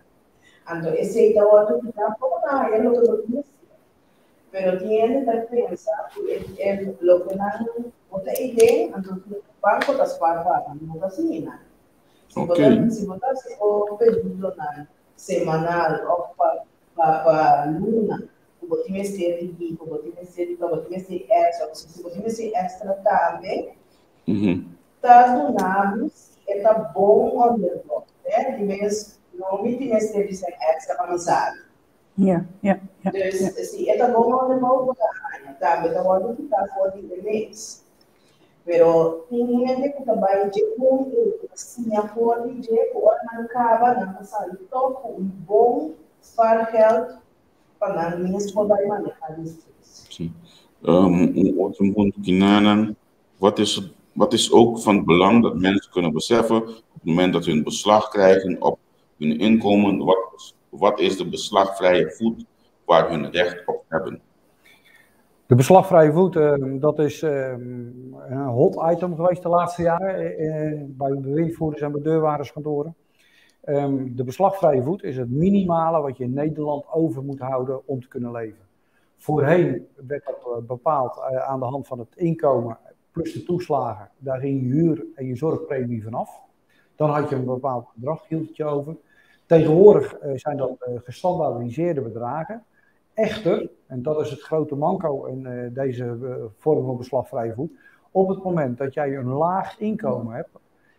Anto esei ta wòrdu kitá poko na haya loke bo tin mester. Pero tin hende ta pensa ku e loke nan bo ta iden, anto banko ta spar pa bo, no ta asina. Si bo ta si bo ta hasi bo pedidonan semanal òf pa luna ku bo tin mester di di, ku bo tin mester di, ku bo tin mester extra, si bo tin mester extra tambe. Ta duna bo si e ta bon onderbouw, hè. Di mes no mi tin mester di sèn èkstra pa mi sabi. Dus si e ta bon onderbouw bo ta haña. Tambe ta wòrdu kitá for di e mes. Pero tin hende ku ta bai dje bon ei, ku ta siña for di dje ku ora nan kaba nan ta sali tòg ku un bon spaargeld pa nan mes por bai manehá despues. Sí. Un otro punto kinanan, wat is ook van belang dat mensen kunnen beseffen op het moment dat hun beslag krijgen op hun inkomen, wat is de beslagvrije voet waar hun recht op hebben? De beslagvrije voet, dat is een hot item geweest de laatste jaren bij bewindvoerders en bij deurwaarderskantoren. De beslagvrije voet is het minimale wat je in Nederland over moet houden om te kunnen leven. Voorheen werd dat bepaald aan de hand van het inkomen plus de toeslagen. Daar ging je huur en je zorgpremie vanaf. Dan had je een bepaald bedrag, hield het je over. Tegenwoordig zijn dat gestandaardiseerde bedragen. Echter, en dat is het grote manco in deze vorm van beslagvrije voet, op het moment dat jij een laag inkomen hebt,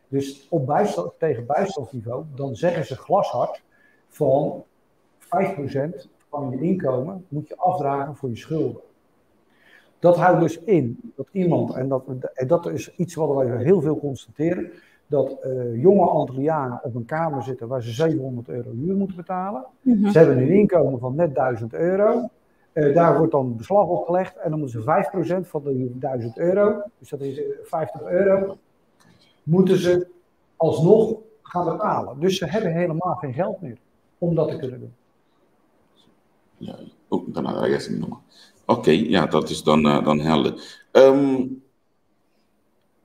dus op bijstand, tegen bijstandsniveau, dan zeggen ze glashard van 5% van je inkomen moet je afdragen voor je schulden. Dat houdt dus in dat iemand, en dat is iets wat wij heel veel constateren, dat jonge Antillianen op een kamer zitten waar ze €700 huur moeten betalen. Ze hebben een inkomen van net €1000. Daar wordt dan beslag op gelegd en dan moeten ze 5% van die €1000, dus dat is €50, moeten ze alsnog gaan betalen. Dus ze hebben helemaal geen geld meer om dat te kunnen doen. Ja, oh, daarna ga ik nog. Oké, ja, dat is dan helder.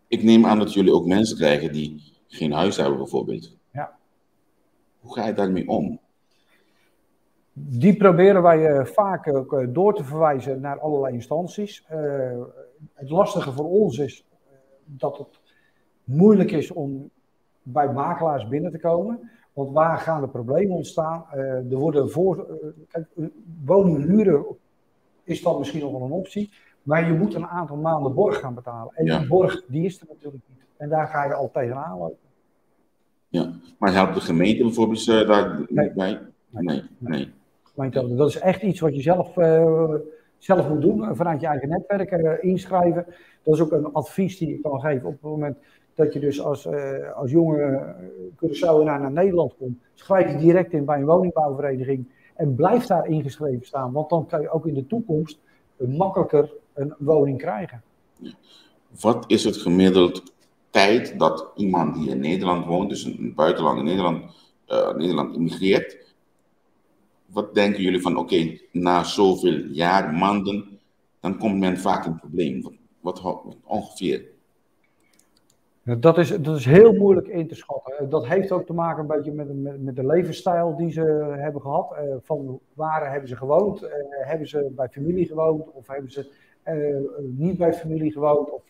Ik neem aan dat jullie ook mensen krijgen die geen huis hebben, bijvoorbeeld. Ja. Hoe ga je daarmee om? Die proberen wij vaak ook door te verwijzen naar allerlei instanties. Het lastige voor ons is dat het moeilijk is om bij makelaars binnen te komen. Want waar gaan de problemen ontstaan? Er worden voor, kijk, woningen huren is dan misschien nog wel een optie. Maar je moet een aantal maanden borg gaan betalen. En die borg die is er natuurlijk niet. En daar ga je al tegenaan lopen. Ja, maar helpt de gemeente bijvoorbeeld daar niet bij? Nee. Nee. Dat is echt iets wat je zelf moet doen. Vanuit je eigen netwerk inschrijven. Dat is ook een advies die ik kan geven op het moment dat je dus als jonge Curaçaoenaar naar Nederland komt. Schrijf je direct in bij een woningbouwvereniging en blijf daar ingeschreven staan. Want dan kan je ook in de toekomst makkelijker een woning krijgen. Wat is het gemiddeld tijd dat iemand die in Nederland woont, dus een buitenland in Nederland immigreert, wat denken jullie van, oké, na zoveel jaar, maanden, dan komt men vaak in een probleem. Wat ongeveer? Dat is heel moeilijk in te schatten. Dat heeft ook te maken een beetje met de levensstijl die ze hebben gehad. Van waar hebben ze gewoond? Hebben ze bij familie gewoond? Of hebben ze niet bij familie gewoond? Of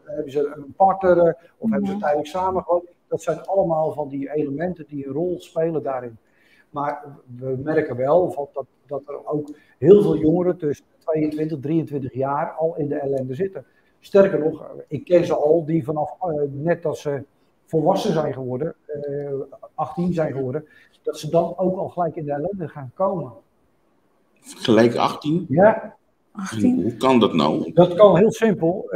hebben ze een partner? Of hebben ze tijdelijk samen gewoond? Dat zijn allemaal van die elementen die een rol spelen daarin. Maar we merken wel van dat er ook heel veel jongeren tussen 22, 23 jaar al in de ellende zitten. Sterker nog, ik ken ze al die vanaf net dat ze volwassen zijn geworden, 18 zijn geworden, dat ze dan ook al gelijk in de ellende gaan komen. Gelijk 18? Ja. 18? Hoe kan dat nou? Dat kan heel simpel.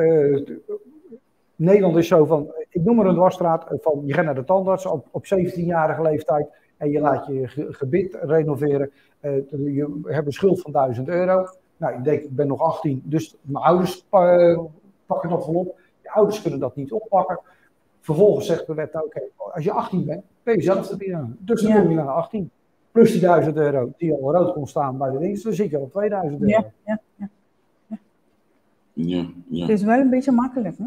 Nederland is zo van, ik noem maar een dwarsstraat, van je gaat naar de tandarts op 17-jarige leeftijd en je laat je gebit renoveren. Je hebt een schuld van €1000. Nou, ik denk, ik ben nog 18, dus mijn ouders pakken dat wel op. Je ouders kunnen dat niet oppakken. Vervolgens zegt de wet, nou, oké, als je 18 bent, ben je zelf de winnaar. Dus dan kom je naar de 18. Plus die €1000 die al rood kon staan bij de dienst, dan zit je al op €2000. Het is wel een beetje makkelijk, hè?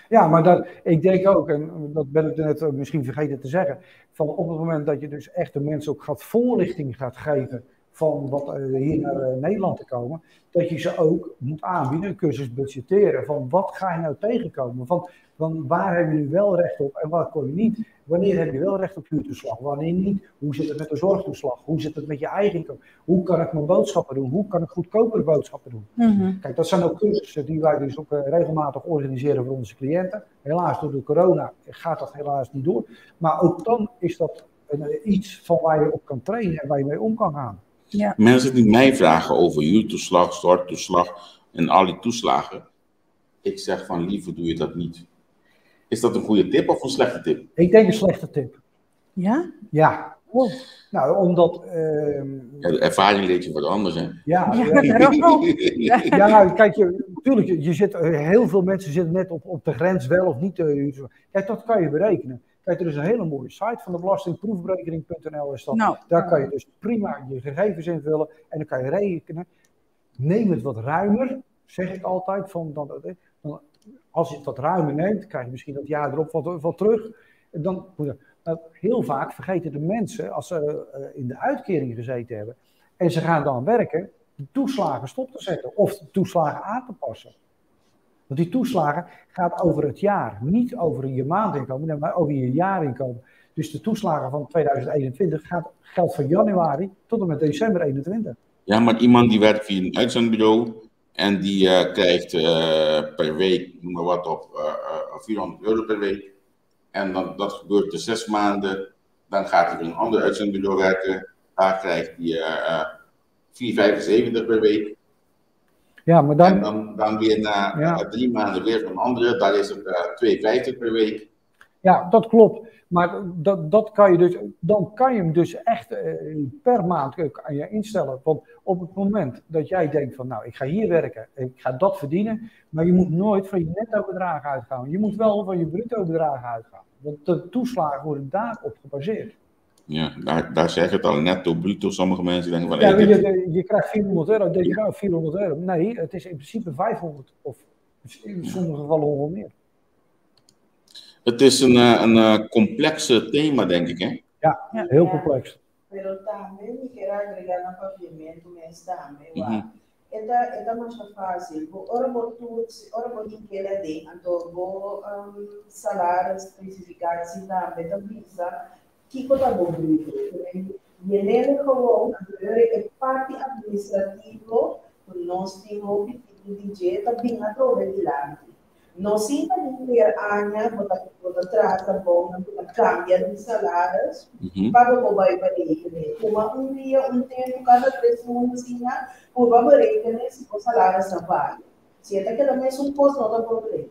Ja, maar dat, ik denk ook, en dat ben ik net misschien vergeten te zeggen, van op het moment dat je dus echt de mensen ook gaat voorlichting gaat geven van wat hier naar Nederland te komen, dat je ze ook moet aanbieden, een cursus budgetteren. Van wat ga je nou tegenkomen? Van waar heb je nu wel recht op en waar kom je niet? Wanneer heb je wel recht op huurtoeslag? Wanneer niet? Hoe zit het met de zorgtoeslag? Hoe zit het met je eigen inkomen? Hoe kan ik mijn boodschappen doen? Hoe kan ik goedkopere boodschappen doen? Mm-hmm. Kijk, dat zijn ook cursussen die wij dus ook regelmatig organiseren voor onze cliënten. Helaas, door de corona gaat dat helaas niet door. Maar ook dan is dat iets van waar je op kan trainen en waar je mee om kan gaan. Ja. Mensen die mij vragen over huurtoeslag, storttoeslag en al die toeslagen. Ik zeg van liever doe je dat niet. Is dat een goede tip of een slechte tip? Ik denk een slechte tip. Ja? Ja. Oh. Nou, omdat... Ja, de ervaring leert je wat anders, hè? Ja, ja, ja. Ja, nou, kijk, natuurlijk, je zit, heel veel mensen zitten net op de grens wel of niet. Kijk, dat kan je berekenen. Kijk, er is een hele mooie site van de belasting, proefberekening.nl is dat. Nou, daar kan je dus prima je gegevens invullen en dan kan je rekenen. Neem het wat ruimer, zeg ik altijd. Van, dan, als je het wat ruimer neemt, krijg je misschien dat jaar erop wat terug. Dan, nou, heel vaak vergeten de mensen, als ze in de uitkering gezeten hebben en ze gaan dan werken, de toeslagen stop te zetten of de toeslagen aan te passen. Want die toeslagen gaat over het jaar, niet over je maandinkomen, maar over je jaarinkomen. Dus de toeslagen van 2021 geldt van januari tot en met december 2021. Ja, maar iemand die werkt via een uitzendbureau en die krijgt per week, noem maar wat op, €400 per week. En dan, dat gebeurt de 6 maanden. Dan gaat hij voor een ander uitzendbureau werken. Daar krijgt hij 4,75 per week. Ja, maar dan... En dan weer na 3 maanden weer van een andere. Daar is het 2,50 per week. Ja, dat klopt. Maar dat kan je dus, dan kan je hem dus echt per maand kan je instellen. Want op het moment dat jij denkt van, nou, ik ga hier werken, ik ga dat verdienen. Maar je moet nooit van je netto bedragen uitgaan. Je moet wel van je bruto bedragen uitgaan. Want de toeslagen worden daarop gebaseerd. Ja, daar zeg ik het al, netto, bruto, sommige mensen denken van... Ja, je krijgt €400, denk je nou €400. Nee, het is in principe 500 of in sommige gevallen nog meer. Het is een complexe thema, denk ik, hè? Ja, heel complex. Pero también mi quiero agregar na papiamento mes tambe, wa. Eta mas fácil. Bo ora bo toets, ora bo inkela ding, anto bo salaris specificatie tambe ta bisa, kiko ta bo bruto. Je leren gewoon, e parte administrativo, nos tin hopi DJ ta bin atrobe dilanti. No sinta ni aña, bota trata bom, bota cambia de salários, para o vai berekenen. Uma um dia, um tempo, cada 3 meses, por vai berekenen se o salário está vale. Se é que também um posto não tá problema.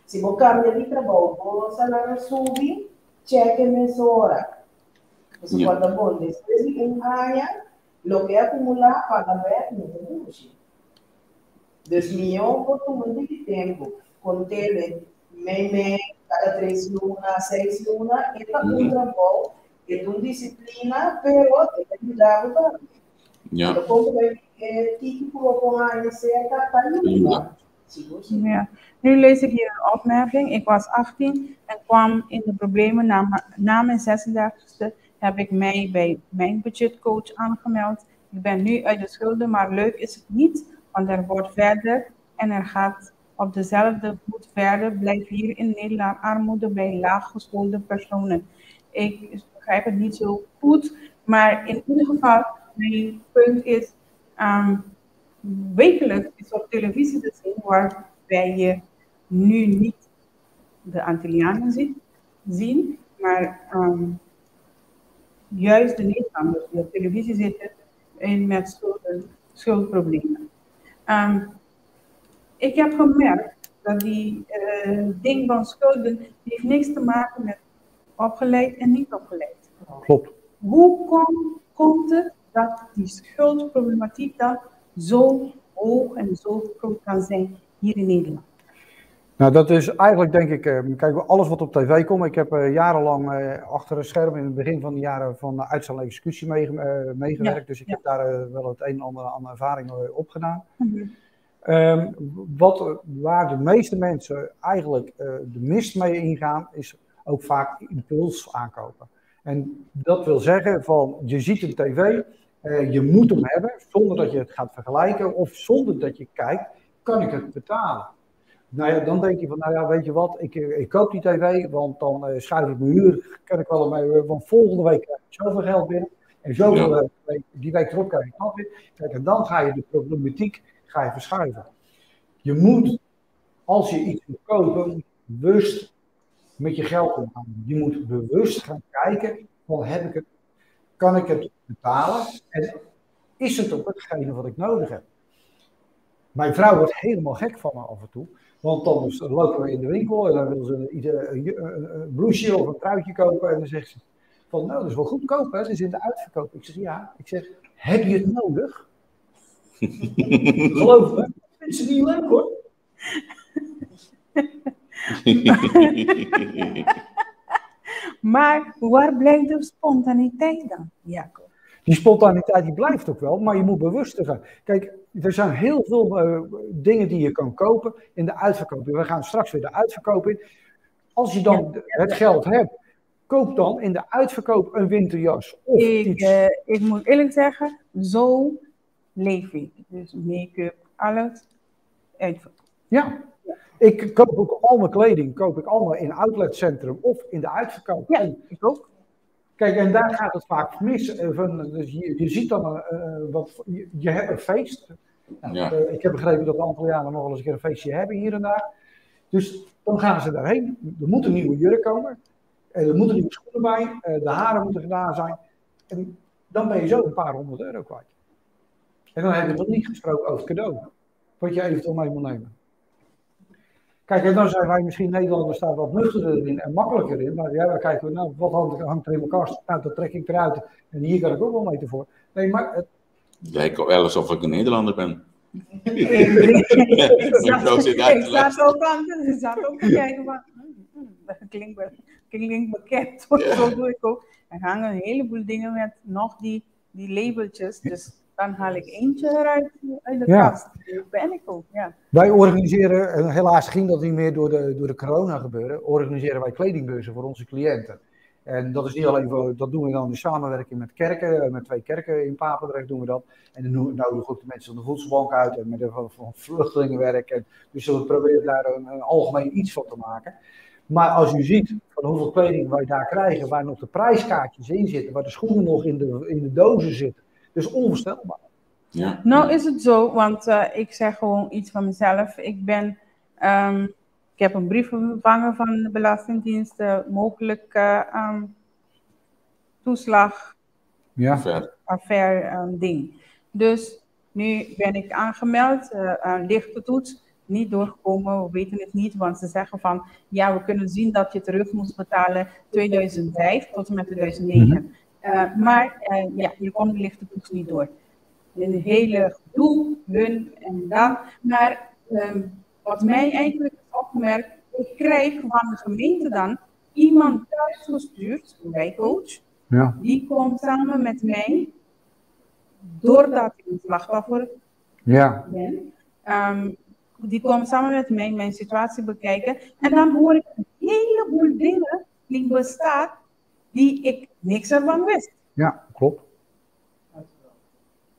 Se você cambia de trabalho, o salário sube, cheque mesora. Você pode bom, depois de um ano, o que acumular paga bem, não tem muito. Dus milhão por muito tempo. Contele, mei, cada 3 lunas, 6 lunas, é um trabalho, é uma disciplina, pero é ajudado também. Ja. Ja. Nu lees ik hier een opmerking. Ik was 18 en kwam in de problemen. Na mijn 36e heb ik mij bij mijn budgetcoach aangemeld. Ik ben nu uit de schulden, maar leuk is het niet, want er wordt verder en er gaat op dezelfde voet verder. Blijft hier in Nederland armoede bij laaggeschoolde personen. Ik begrijp het niet zo goed, maar in ieder geval, mijn punt is, wekelijks is op televisie te zien waarbij je nu niet de Antillianen ziet, zien, maar juist de Nederlanders die op televisie zitten en met schuldproblemen. Ik heb gemerkt dat die ding van schulden die heeft niks te maken met opgeleid en niet opgeleid. Klopt. Hoe komt het dat die schuldproblematiek dan zo hoog en zo groot kan zijn hier in Nederland? Nou, dat is eigenlijk denk ik, kijk, alles wat op tv komt. Ik heb jarenlang achter een scherm in het begin van de jaren van uitstel en executie meegewerkt. Ja, dus ik heb daar wel het een en ander aan ervaring opgedaan. Mm-hmm. Waar de meeste mensen eigenlijk de mist mee ingaan, is ook vaak impuls aankopen. En dat wil zeggen van, je ziet een tv Je moet hem hebben, zonder dat je het gaat vergelijken of zonder dat je kijkt, kan ik het betalen? Nou ja, dan denk je van, nou ja, weet je wat, ik koop die tv, want dan schuif ik mijn huur, kan ik wel mee, want volgende week krijg ik zoveel geld binnen. En zoveel, die week erop krijg ik dat weer. Kijk, en dan ga je de problematiek verschuiven. Je moet, als je iets moet kopen, bewust met je geld omgaan. Je moet bewust gaan kijken, van heb ik het, kan ik het betalen? En is het ook hetgene wat ik nodig heb? Mijn vrouw wordt helemaal gek van me af en toe. Want dan lopen we in de winkel en dan wil ze een blouseje of een truitje kopen. En dan zegt ze van, nou, dat is wel goedkoop, hè? Het is in de uitverkoop. Ik zeg, ja. Ik zeg, heb je het nodig? Geloof me, dat vindt ze niet leuk, hoor. Maar waar blijft de spontaniteit dan, Jacob? Die spontaniteit die blijft ook wel, maar je moet bewuster gaan. Kijk, er zijn heel veel dingen die je kan kopen in de uitverkoop. We gaan straks weer de uitverkoop in. Als je dan het geld hebt, koop dan in de uitverkoop een winterjas of iets. Ik moet eerlijk zeggen, zo leef ik. Dus make-up, alles, uitverkoop. Ja. Ik koop ook al mijn kleding, koop ik allemaal in outletcentrum of in de uitverkoop. Ja, ik ook. Kijk, en daar gaat het vaak mis. Dus je ziet dan, je hebt een feest. Nou, ja. Ik heb begrepen dat de Antillianen nog wel eens een keer een feestje hebben hier en daar. Dus dan gaan ze daarheen. Er moet een nieuwe jurk komen. Er moeten nieuwe schoenen bij. De haren moeten gedaan zijn. En dan ben je zo een paar €100 kwijt. En dan heb je nog niet gesproken over het cadeau. Wat je eventueel mee moet nemen. Kijk, en dan zijn wij misschien Nederlanders daar wat nuchterder in en makkelijker in. Maar ja, dan kijken we, nou, wat hangt er in mijn kast? Nou, dat trek ik eruit. En hier kan ik ook wel mee tevoren. Nee, maar... Het lijkt wel alsof ik een Nederlander ben. Ik zat ook te kijken van... Dat klinkt bekend, hoor. Ja. Zo doe ik ook. Er hangen een heleboel dingen met nog die labeltjes, dus... Dan haal ik eentje eruit uit de kast. Dat ben ik ook, ja. Wij organiseren, en helaas ging dat niet meer door de corona gebeuren, organiseren wij kledingbeurzen voor onze cliënten. En dat is niet alleen voor, dat doen we dan in samenwerking met kerken, met 2 kerken in Papendrecht doen we dat. En dan nodigen we ook de mensen van de voedselbank uit en met de, van vluchtelingenwerk. En dus we proberen daar een algemeen iets van te maken. Maar als u ziet van hoeveel kleding wij daar krijgen, waar nog de prijskaartjes in zitten, waar de schoenen nog in de dozen zitten. Dus onvoorstelbaar. Ja. Nou is het zo, want ik zeg gewoon iets van mezelf. Ik ben, ik heb een brief ontvangen van de Belastingdienst, mogelijk toeslag, affaire ding. Dus nu ben ik aangemeld, lichte toets, niet doorgekomen, we weten het niet, want ze zeggen van, ja, we kunnen zien dat je terug moest betalen 2005 tot en met 2009. Mm-hmm. Maar je komt de lichte toets niet door. Een hele gedoe, hun en dat. Maar wat mij eigenlijk is opgemerkt, ik krijg van de gemeente dan iemand thuis gestuurd, een wijkcoach, ja. Die komt samen met mij, doordat ik een slachtoffer ben, die komt samen met mij mijn situatie bekijken. En dan hoor ik een heleboel dingen die bestaan, die ik niks ervan wist. Ja, klopt.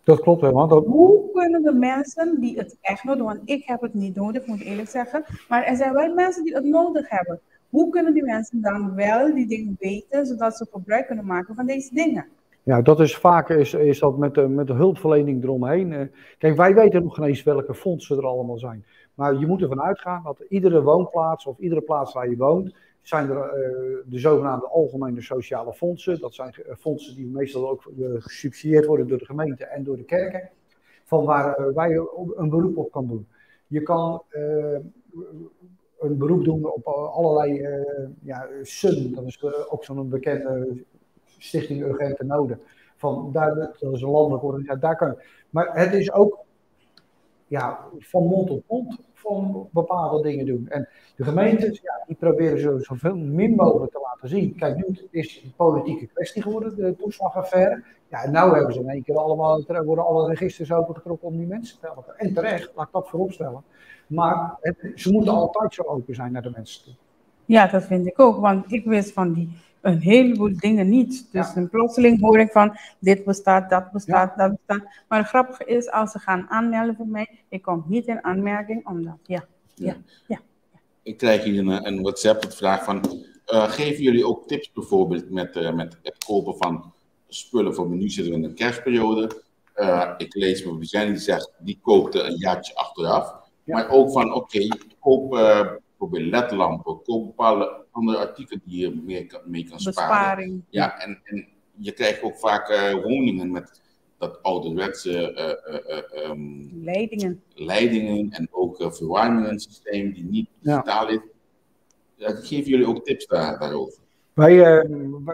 Dat klopt helemaal. Dat... Hoe kunnen de mensen die het echt nodig hebben, want ik heb het niet nodig, moet ik eerlijk zeggen, maar er zijn wel mensen die het nodig hebben. Hoe kunnen die mensen dan wel die dingen weten, zodat ze gebruik kunnen maken van deze dingen? Ja, dat is vaak is dat met de hulpverlening eromheen. Kijk, wij weten nog geen eens welke fondsen er allemaal zijn. Maar je moet ervan uitgaan dat iedere woonplaats of iedere plaats waar je woont, zijn er de zogenaamde algemene sociale fondsen. Dat zijn fondsen die meestal ook gesubsidieerd worden door de gemeente en door de kerken. Van waar wij een beroep op kan doen. Je kan een beroep doen op allerlei, SUN, dat is ook zo'n bekende Stichting Urgente Noden. Van, daar, dat is een landelijke organisatie, daar kan je. Maar het is ook van mond tot mond van bepaalde dingen doen. En de gemeentes, die proberen zo zoveel min mogelijk te laten zien. Kijk, nu is het een politieke kwestie geworden, de toeslagaffaire. Ja, en nou hebben ze in één keer allemaal, worden alle registers opengetrokken om die mensen te helpen. En terecht, laat ik dat vooropstellen. Maar ze moeten altijd zo open zijn naar de mensen toe. Ja, dat vind ik ook, want ik wist van die Een heleboel dingen niet. Dus ja. plotseling hoor ik van dit bestaat, dat bestaat, dat bestaat. Maar het grappige is, als ze gaan aanmelden voor mij, ik kom niet in aanmerking, omdat, ja, ja, ja. Ik krijg hier een WhatsApp met vraag van, geven jullie ook tips bijvoorbeeld met het kopen van spullen voor nu zitten we in de kerstperiode. Ik lees bijvoorbeeld Jenny die zegt, die koopte een jaartje achteraf. Ja. Maar ook van, oké, koop bijvoorbeeld ledlampen, koop bepaalde andere artikelen die je mee kan sparen. Besparing. Ja, en je krijgt ook vaak woningen met dat ouderwetse leidingen. Leidingen en ook verwarmingssysteem die niet digitaal is. Geven jullie ook tips daarover? Wij,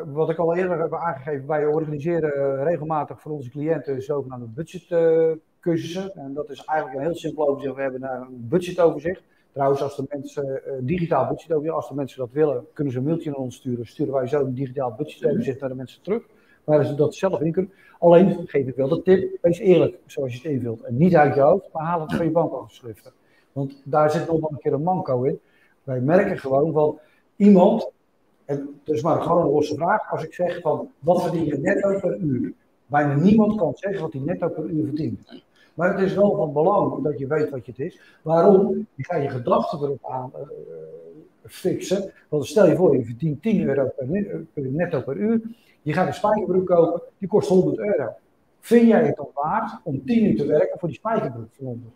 wat ik al eerder heb aangegeven, wij organiseren regelmatig voor onze cliënten zogenaamde budgetcursussen. En dat is eigenlijk een heel simpel overzicht. We hebben een budgetoverzicht. Trouwens, als de mensen digitaal budgetoverzicht, als de mensen dat willen, kunnen ze een mailtje naar ons sturen. Sturen wij zo een digitaal budgetoverzicht naar de mensen terug, waar ze dat zelf in kunnen. Alleen geef ik wel de tip, wees eerlijk zoals je het invult. En niet uit je hoofd, maar haal het van je bankafschriften. Want daar zit nog wel een keer een manco in. Wij merken gewoon van iemand, en dat is maar gewoon een losse vraag, als ik zeg van wat verdien je netto per uur? Bijna niemand kan zeggen wat hij netto per uur verdient. Maar het is wel van belang dat je weet wat het is. Waarom? Je gaat je gedachten erop aan fixen. Want stel je voor, je verdient 10 euro per netto per uur. Je gaat een spijkerbroek kopen, die kost 100 euro. Vind jij het dan waard om 10 uur te werken voor die spijkerbroek van 100?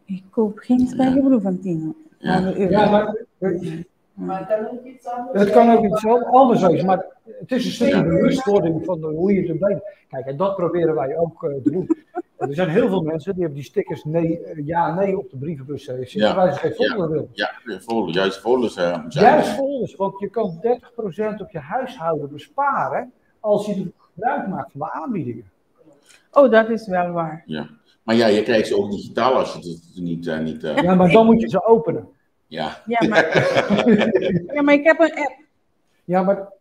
Ik koop geen spijkerbroek van 10 euro. Ja, maar, maar het kan ook iets anders Het kan ook iets anders zijn, maar het is een stukje bewustwording van hoe je het bent. Kijk, en dat proberen wij ook te doen. Er zijn heel veel mensen die hebben die stickers nee, ja, nee op de brievenbus zitten, ja, waar ze geen folder willen. Ja, folder, juist folders. Juist folders, want je kan 30% op je huishouden besparen als je gebruik maakt van de aanbiedingen. Oh, dat is wel waar. Ja. Maar ja, je krijgt ze ook digitaal als je het niet... Ja, maar dan moet je ze openen. Ja. Ja, maar, ja, maar ik heb een app. Ja, maar...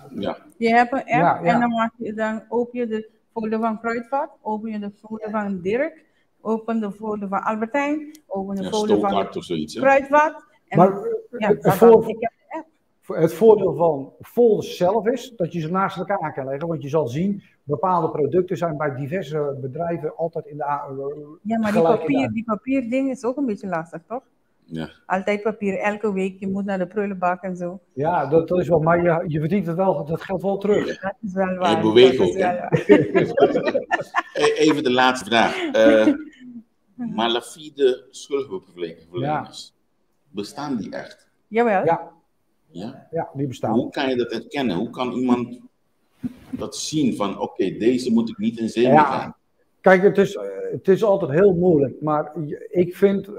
Ja. Je hebt een app en dan open je de folder van Kruidvat, open je de folder van Dirk, open de folder van Albert Heijn, open de folder van of zoiets, Kruidvat. En, maar ik heb de app. Het voordeel van folders zelf is dat je ze naast elkaar kan leggen, want je zal zien, bepaalde producten zijn bij diverse bedrijven altijd in de... Ja, maar die papierding is ook een beetje lastig, toch? Ja. Altijd papier, elke week, je moet naar de prullenbak en zo. Ja, dat is wel, maar je verdient het wel, dat geldt wel terug. Ja. Dat is wel waar. Je beweegt ook, hè? Even de laatste vraag. Malafide schuldhulpverleners, bestaan die echt? Jawel. Ja. Ja? Ja, die bestaan. Hoe kan je dat herkennen? Hoe kan iemand dat zien van, oké, deze moet ik niet in zee gaan? Kijk, het is altijd heel moeilijk, maar ik vind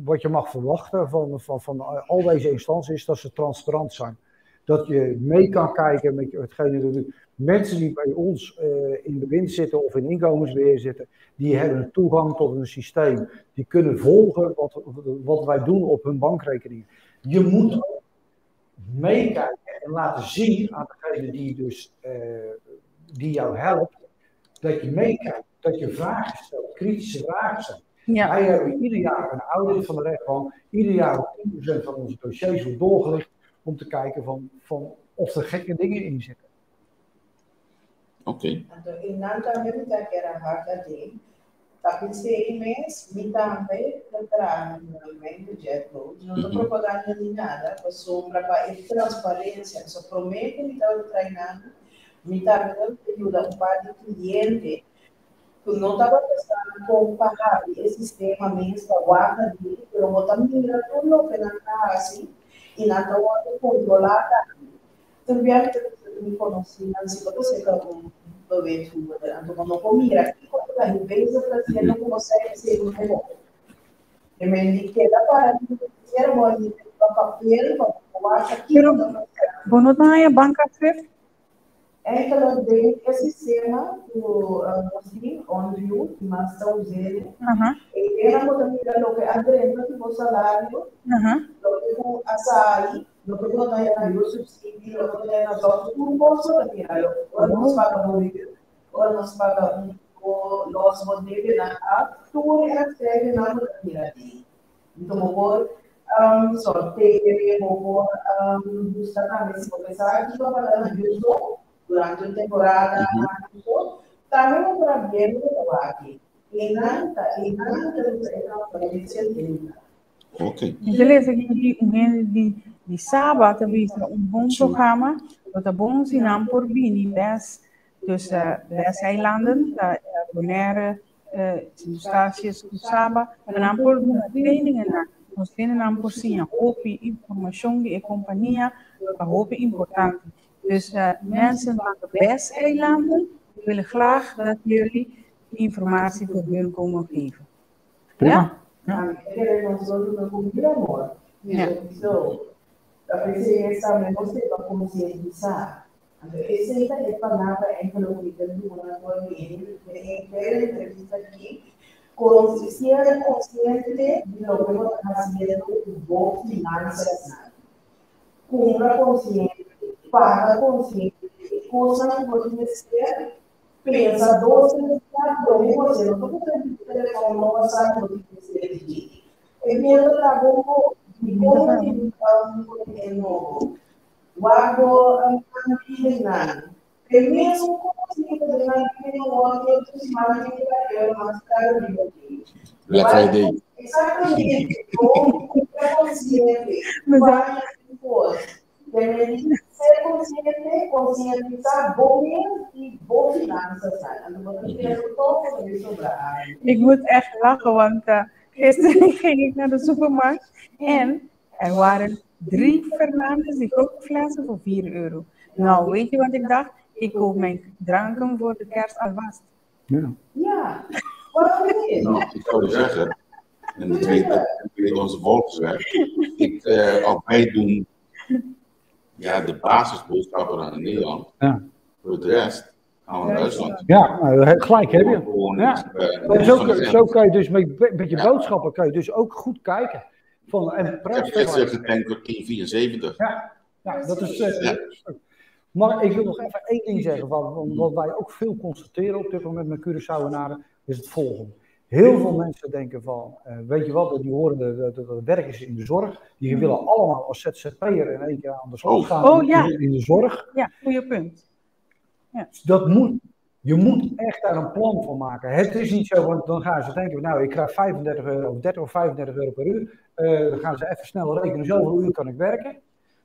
wat je mag verwachten van al deze instanties is dat ze transparant zijn. Dat je mee kan kijken met hetgene dat doet. Mensen die bij ons in bewind zitten of in inkomensbeheer zitten, die hebben toegang tot een systeem. Die kunnen volgen wat wij doen op hun bankrekening. Je moet ook meekijken en laten zien aan degene die, dus, die jou helpt, dat je meekijkt, dat je vragen stelt, kritische vragen stelt. Ja. Wij hebben ieder jaar een audit van de rechtbank, ieder jaar 10% van onze dossiers wordt doorgelicht om te kijken van of er gekke dingen in zitten. Oké. In No propaganda ni nada, sombra para transparência, só prometo me estar treinando, me está ajuda um par de cliente que não estava pensando com pagar esse sistema mesmo, a guarda dele, pero vou também tudo que não está assim e não está controlar. Também me conheci, se você quer um bewindvoerder, então não mira, quando a empresa fazendo com você, você não é bom. E me queda para papel, Pero, ¿vos no hay banca SWIFT? Enkele de het sistema ku assim on-view, mas está usando. E era muito lo que adentro do salário, lo que açaí, lo que não tem na subsídio, lo que tem na outro, um bolso da mira, ou nós paga bolívia, ou nós paga um los bolívia na a tudo é sério na mira. Então, por Sorteer, bo por buska tambe si bo pensaba kiko pa ta na huur durante un temporada so, tambe bo por a biendo bo ta wak. Einan ta einan ta usa e transparencia den. Ok. Mi ta lesa aki un hende di di Saba ta bisa un bon programa lo ta bon si nan por bini bes dus bes eilanden ta Bonaire, Sint Eustatius ku Saba pa nan por duna trainingen nan nos hendenan por siña hopi informashon di e kompania ta hopi importante. Dus mensen van de BES eilanden willen graag dat jullie informatie voor hun komen geven. Prima. Ja? Ja. Esei ta e palabra eigenlijk ku mi ta duna for di e henter entrevista aki, Ser konsiente di loke bo ta hasiendo ku bo finansiasnan. Kumpra konsiente, paga konsiente, e kosnan ku bo tin mester, pensa dos tres bia promé ku hasié. No ta ku ta di telefòn no a sa ku bo tin mester di dje. E miedu ta bon bo, dikon bo tin un nobo? Wak bo nan. E mesun kos mi ta den nan bida awor ki otro siman tin ku ta euro mas karu riba dje. Black Friday. Exactamente. Bo ta konsiente. Paña tin kos. Debe ser konsiente, konsientisá bo mes i bo finansasan. Anto bo ta pensa toch bo ta bin sobra algu. Ik moet echt lachen, want gisteren ging ik naar de supermarkt en er waren drie Fernandes, die grote flessen, voor 4 euro. Nou, weet je wat ik dacht? Ik koop mijn dranken voor de kerst alvast. Ja. Ja, waarom niet? Nou, ik zou zeggen, en dat weet, dat weet onze volgers wel, ik, als wij doen ja, de basisboodschappen in Nederland, Ja. voor de rest gaan we naar Duitsland. Ja, nou, gelijk heb je. Gewoon, Ja. niks Maar van de zo kan je dus met je Ja. boodschappen kan je dus ook goed kijken. Van, en Ik heb prijsvergelijking. gisteren getankt voor 10,74. Ja, ja, dat is. Ja. Maar ik wil nog even één ding zeggen, wat wij ook veel constateren op dit moment met Curaçaoenaren, is het volgende. Heel veel mensen denken van, weet je wat, die horen dat het werk is in de zorg. Die willen allemaal als ZZP'er in één keer aan de slag Oh. gaan Oh, ja. in de zorg. Ja, goeie punt. Ja. Dat moet, je moet echt daar een plan van maken. Het is niet zo, want dan gaan ze denken, nou ik krijg 35 euro of 30 of 35 euro per uur. Dan gaan ze even snel rekenen, zoveel uur kan ik werken.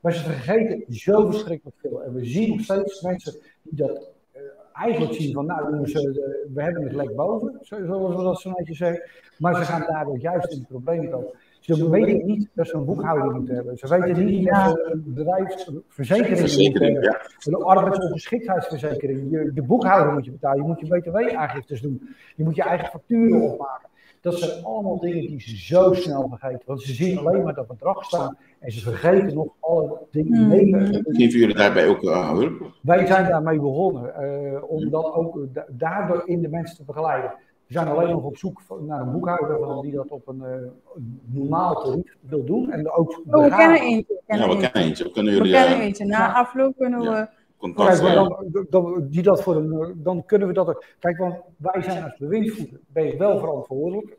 Maar ze vergeten zo verschrikkelijk veel. En we zien nog steeds mensen die dat eigenlijk zien van, nou jongens, we hebben het lek boven, zoals we dat zo netjes zeggen. Maar ze gaan daardoor juist in de problemen komen. Ze weten niet dat ze een boekhouder moeten hebben. Ze weten niet dat ze een bedrijfsverzekering moeten Verzekering, hebben. ja. Een arbeidsongeschiktheidsverzekering. Je boekhouder moet je betalen. Je moet je btw-aangiftes doen. Je moet je eigen facturen opmaken. Dat zijn allemaal dingen die ze zo snel vergeten. Want ze zien alleen maar dat bedrag staan. En ze vergeten nog alle dingen mee. Geven jullie daarbij ook hulp? Wij zijn daarmee begonnen. Om dat ook daardoor in de mensen te begeleiden. We zijn alleen nog op zoek naar een boekhouder van die dat op een normaal tarief wil doen. En ook Oh, we begaan. kennen eentje. We kennen Ja, we eentje. kennen eentje. We kunnen We jullie, kennen eentje. Na afloop kunnen ja. we contact Kijk, maar hebben. dan, dan, die dat voor een, dan kunnen we dat ook. Kijk, want wij zijn als bewindvoerder, ben je wel verantwoordelijk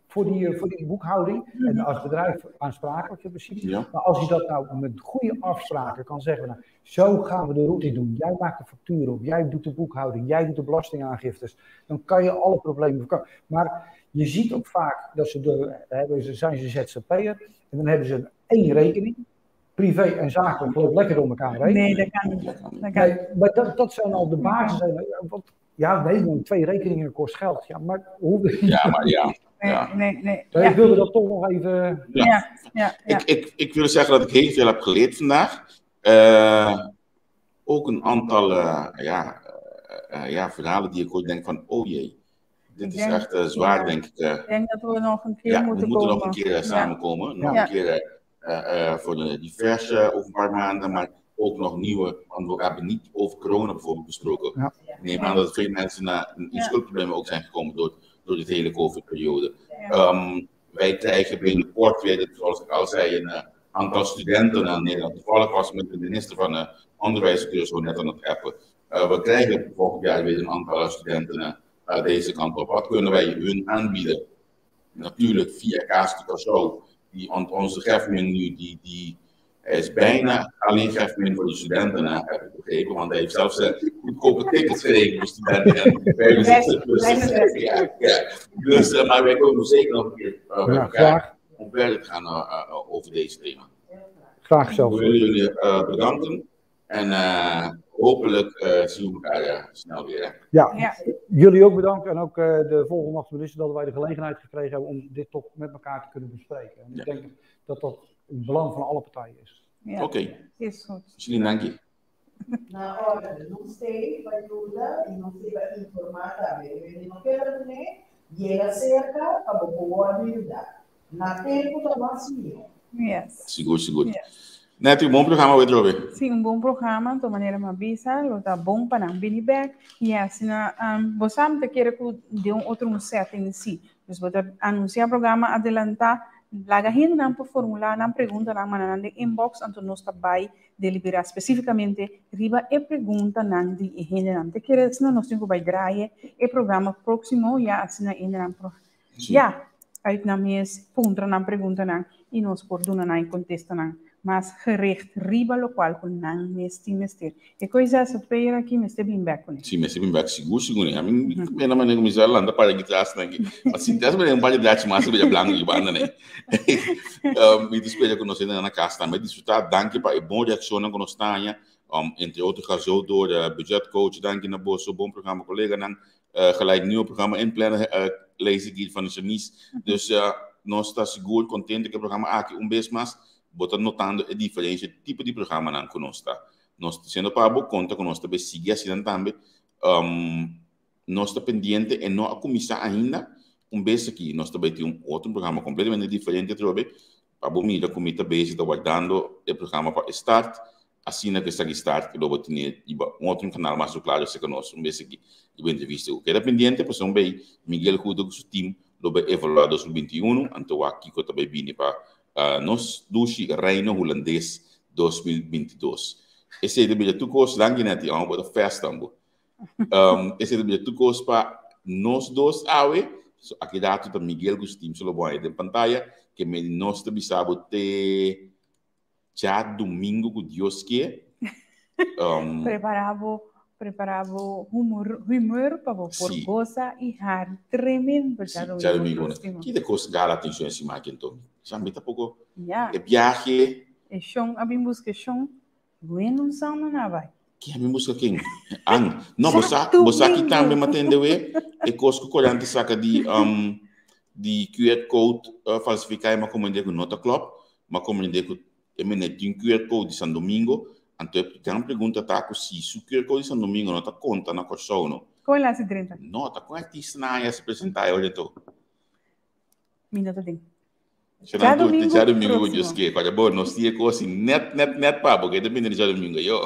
voor die boekhouding. En als bedrijf aansprakelijk in principe. Ja. Maar als je dat nou met goede afspraken kan zeggen, nou, zo gaan we de route doen. Jij maakt de factuur op, jij doet de boekhouding, jij doet de belastingaangiftes. Dan kan je alle problemen voorkomen. Maar je ziet ook vaak dat ze, hebben ze, zijn ze ZZP'er en dan hebben ze één rekening. Privé en zakelijk loopt lekker door elkaar heen. Nee, dat kan niet. Dat kan niet. Dat kan niet. Nee, maar dat zijn al de basis. Want, ja, nee, want 2 rekeningen kost geld. Ja, maar hoe... Ja, maar ja. Nee, Ja. nee, nee. Ja, Ja. Ik wilde dat toch nog even... Ja. Ja, ja, ja. Ik wil zeggen dat ik heel veel heb geleerd vandaag. Ook een aantal verhalen die ik ooit denk van, oh jee, dit Ik is denk echt zwaar, ja. denk ik. Ik denk dat we nog een keer Ja, we moeten moeten komen. nog een keer samenkomen. Nog Ja. een keer voor de diverse over een paar maanden, maar ook nog nieuwe, want we hebben niet over corona bijvoorbeeld gesproken. Ja. Ik neem aan dat veel mensen in Ja. schuldproblemen ook zijn gekomen door dit hele COVID-periode. Ja. Wij krijgen binnenkort weer, zoals ik al zei, een aantal studenten naar Nederland. Toevallig was ik met de minister van Onderwijs zo net aan het appen. We krijgen volgend jaar weer een aantal studenten deze kant op. Wat kunnen wij hun aanbieden? Natuurlijk via Cas di Kòrsou. Die onze Gefmin nu, die, die hij is bijna alleen Gefmin voor de studenten, hè, heb ik begrepen. Want hij heeft zelfs goedkope tickets geregeld voor studenten. En dus, ja. Dus, maar wij komen zeker nog een keer bij Ja, elkaar graag. om verder te gaan over deze thema. Graag zelfs. We willen jullie bedanken. En hopelijk zien we elkaar snel weer. Hè? Ja, Ja. jullie ook bedankt. En ook de volgende minister dat wij de gelegenheid gekregen hebben om dit toch met elkaar te kunnen bespreken. En ik denk dat dat het belang van alle partijen is. Ja, Oké, is goed. Jullie dank je. Na orde, nos t'ei pa yuda i nos t'ei pa informá tambe. Mi no keda kuné, yega serka pa bo por wòrdu yudá. Na tempu ta mas mihó. Yes. Sigur, sigur. Yes. Netty, un bon programa weer trobe. Sí, un bon programa, to manera m'a bisa, lo ta bon pa nan bini bek, i asina um, bo sa mi ta kere ku den un otro un setting sí. Dus bo ta anunsiá programa adelantá, laga hendenan por formulá nan preguntanan, manda nan den inbox, anto nos ta bai deliberá spesífikamente riba e preguntanan di e hendenan. Mi ta kere asina nos tin ku bai draai e programa próksimo, ya asina e hendenan por ya uit nan mes puntra nan preguntanan i nos por duna nan e kontestanan mas gericht riba lokual ku nan mes tin mester. E kos SFP'er aki mester bin bek kuné. Si, mester bin bek sigur sigur. A mi na manera kuminsá lanta para aki tras nan aki. Ma sinti as manera un par di drachi mas riba dje blanku aki banda nei. Mi ta spera ku nos hende na kas tambe disfrutá. Danki pa e bon reakshonnan ku nos ta haña. Entre otro ga zo door budgetcoach. Danki na boso bon programa koleganan. Gelijk nieuwe programma inplannen lees ik hier van de Shanice. Dus nos ta sigur contento ku e programa aki un bes mas. Bo ta notando e diferencia tipo di programanan ku nos ta. Nos ta siendo pa bo konta ku nos ta bay sigui asina tambe. Nos ta pendiente e no a kuminsá ainda. Un bes aki nos ta bay tin un otro programa completamente diferente atrobe. Pa bo mira ku mi ta bezig ta wardando e programa pa e start. Asina ku esaki start lo bo tene riba un otro kanal mas klaro serka nos un bes aki riba entrevista ku keda pendiente pasobra un bay Miguel Hudo ku su team lo bay evaluá 2021 anto wak kiko ta bay bini pa nos dushi Reino Hulandes 2022. Esei ta bira tur kos danki Netty amo bo ta festa ambo. Esei ta bira tur kos pa nos dos awe so aki rato ta Miguel ku su team so lo bo haña den pantaya ke medi nos ta bisa bo te Djadumingu ku Dios ke. Um, Prepará bo, prepará bo humor, humor pa bo por Sí. goza i hari tremendo Sí, djadumingu djadumingu. próximo. Ki de kos gala atenshon e siman aki anto? Sa mi tampoko Ja, e biahe. e shon a bin buska e shon, bueno un san nan a bai. Ken a bin buska ken? An, no, bo sa, bo sa ki tambe Djadumingu. m'a tende we, e kos ku korante saka di um, di QR code uh, falsifiká e m'a komprendé ku no ta klòp. M'a komprendé ku e meneer tin QR code di San Domingo, anto e gran pregunta ta ku si su QR code di San Domingo no ta konta na Kòrsou no. Kon el hasi drenta? No, ta kon artista nan a hasi presentá e ora anto? Mi no ta den. Djadomingo Djadomingo djadomingo ku Dios próximo. ke. Kòrda bo, nos tin e kos si nèt nèt nèt pa bo, ke ta bini di djadomingo yo.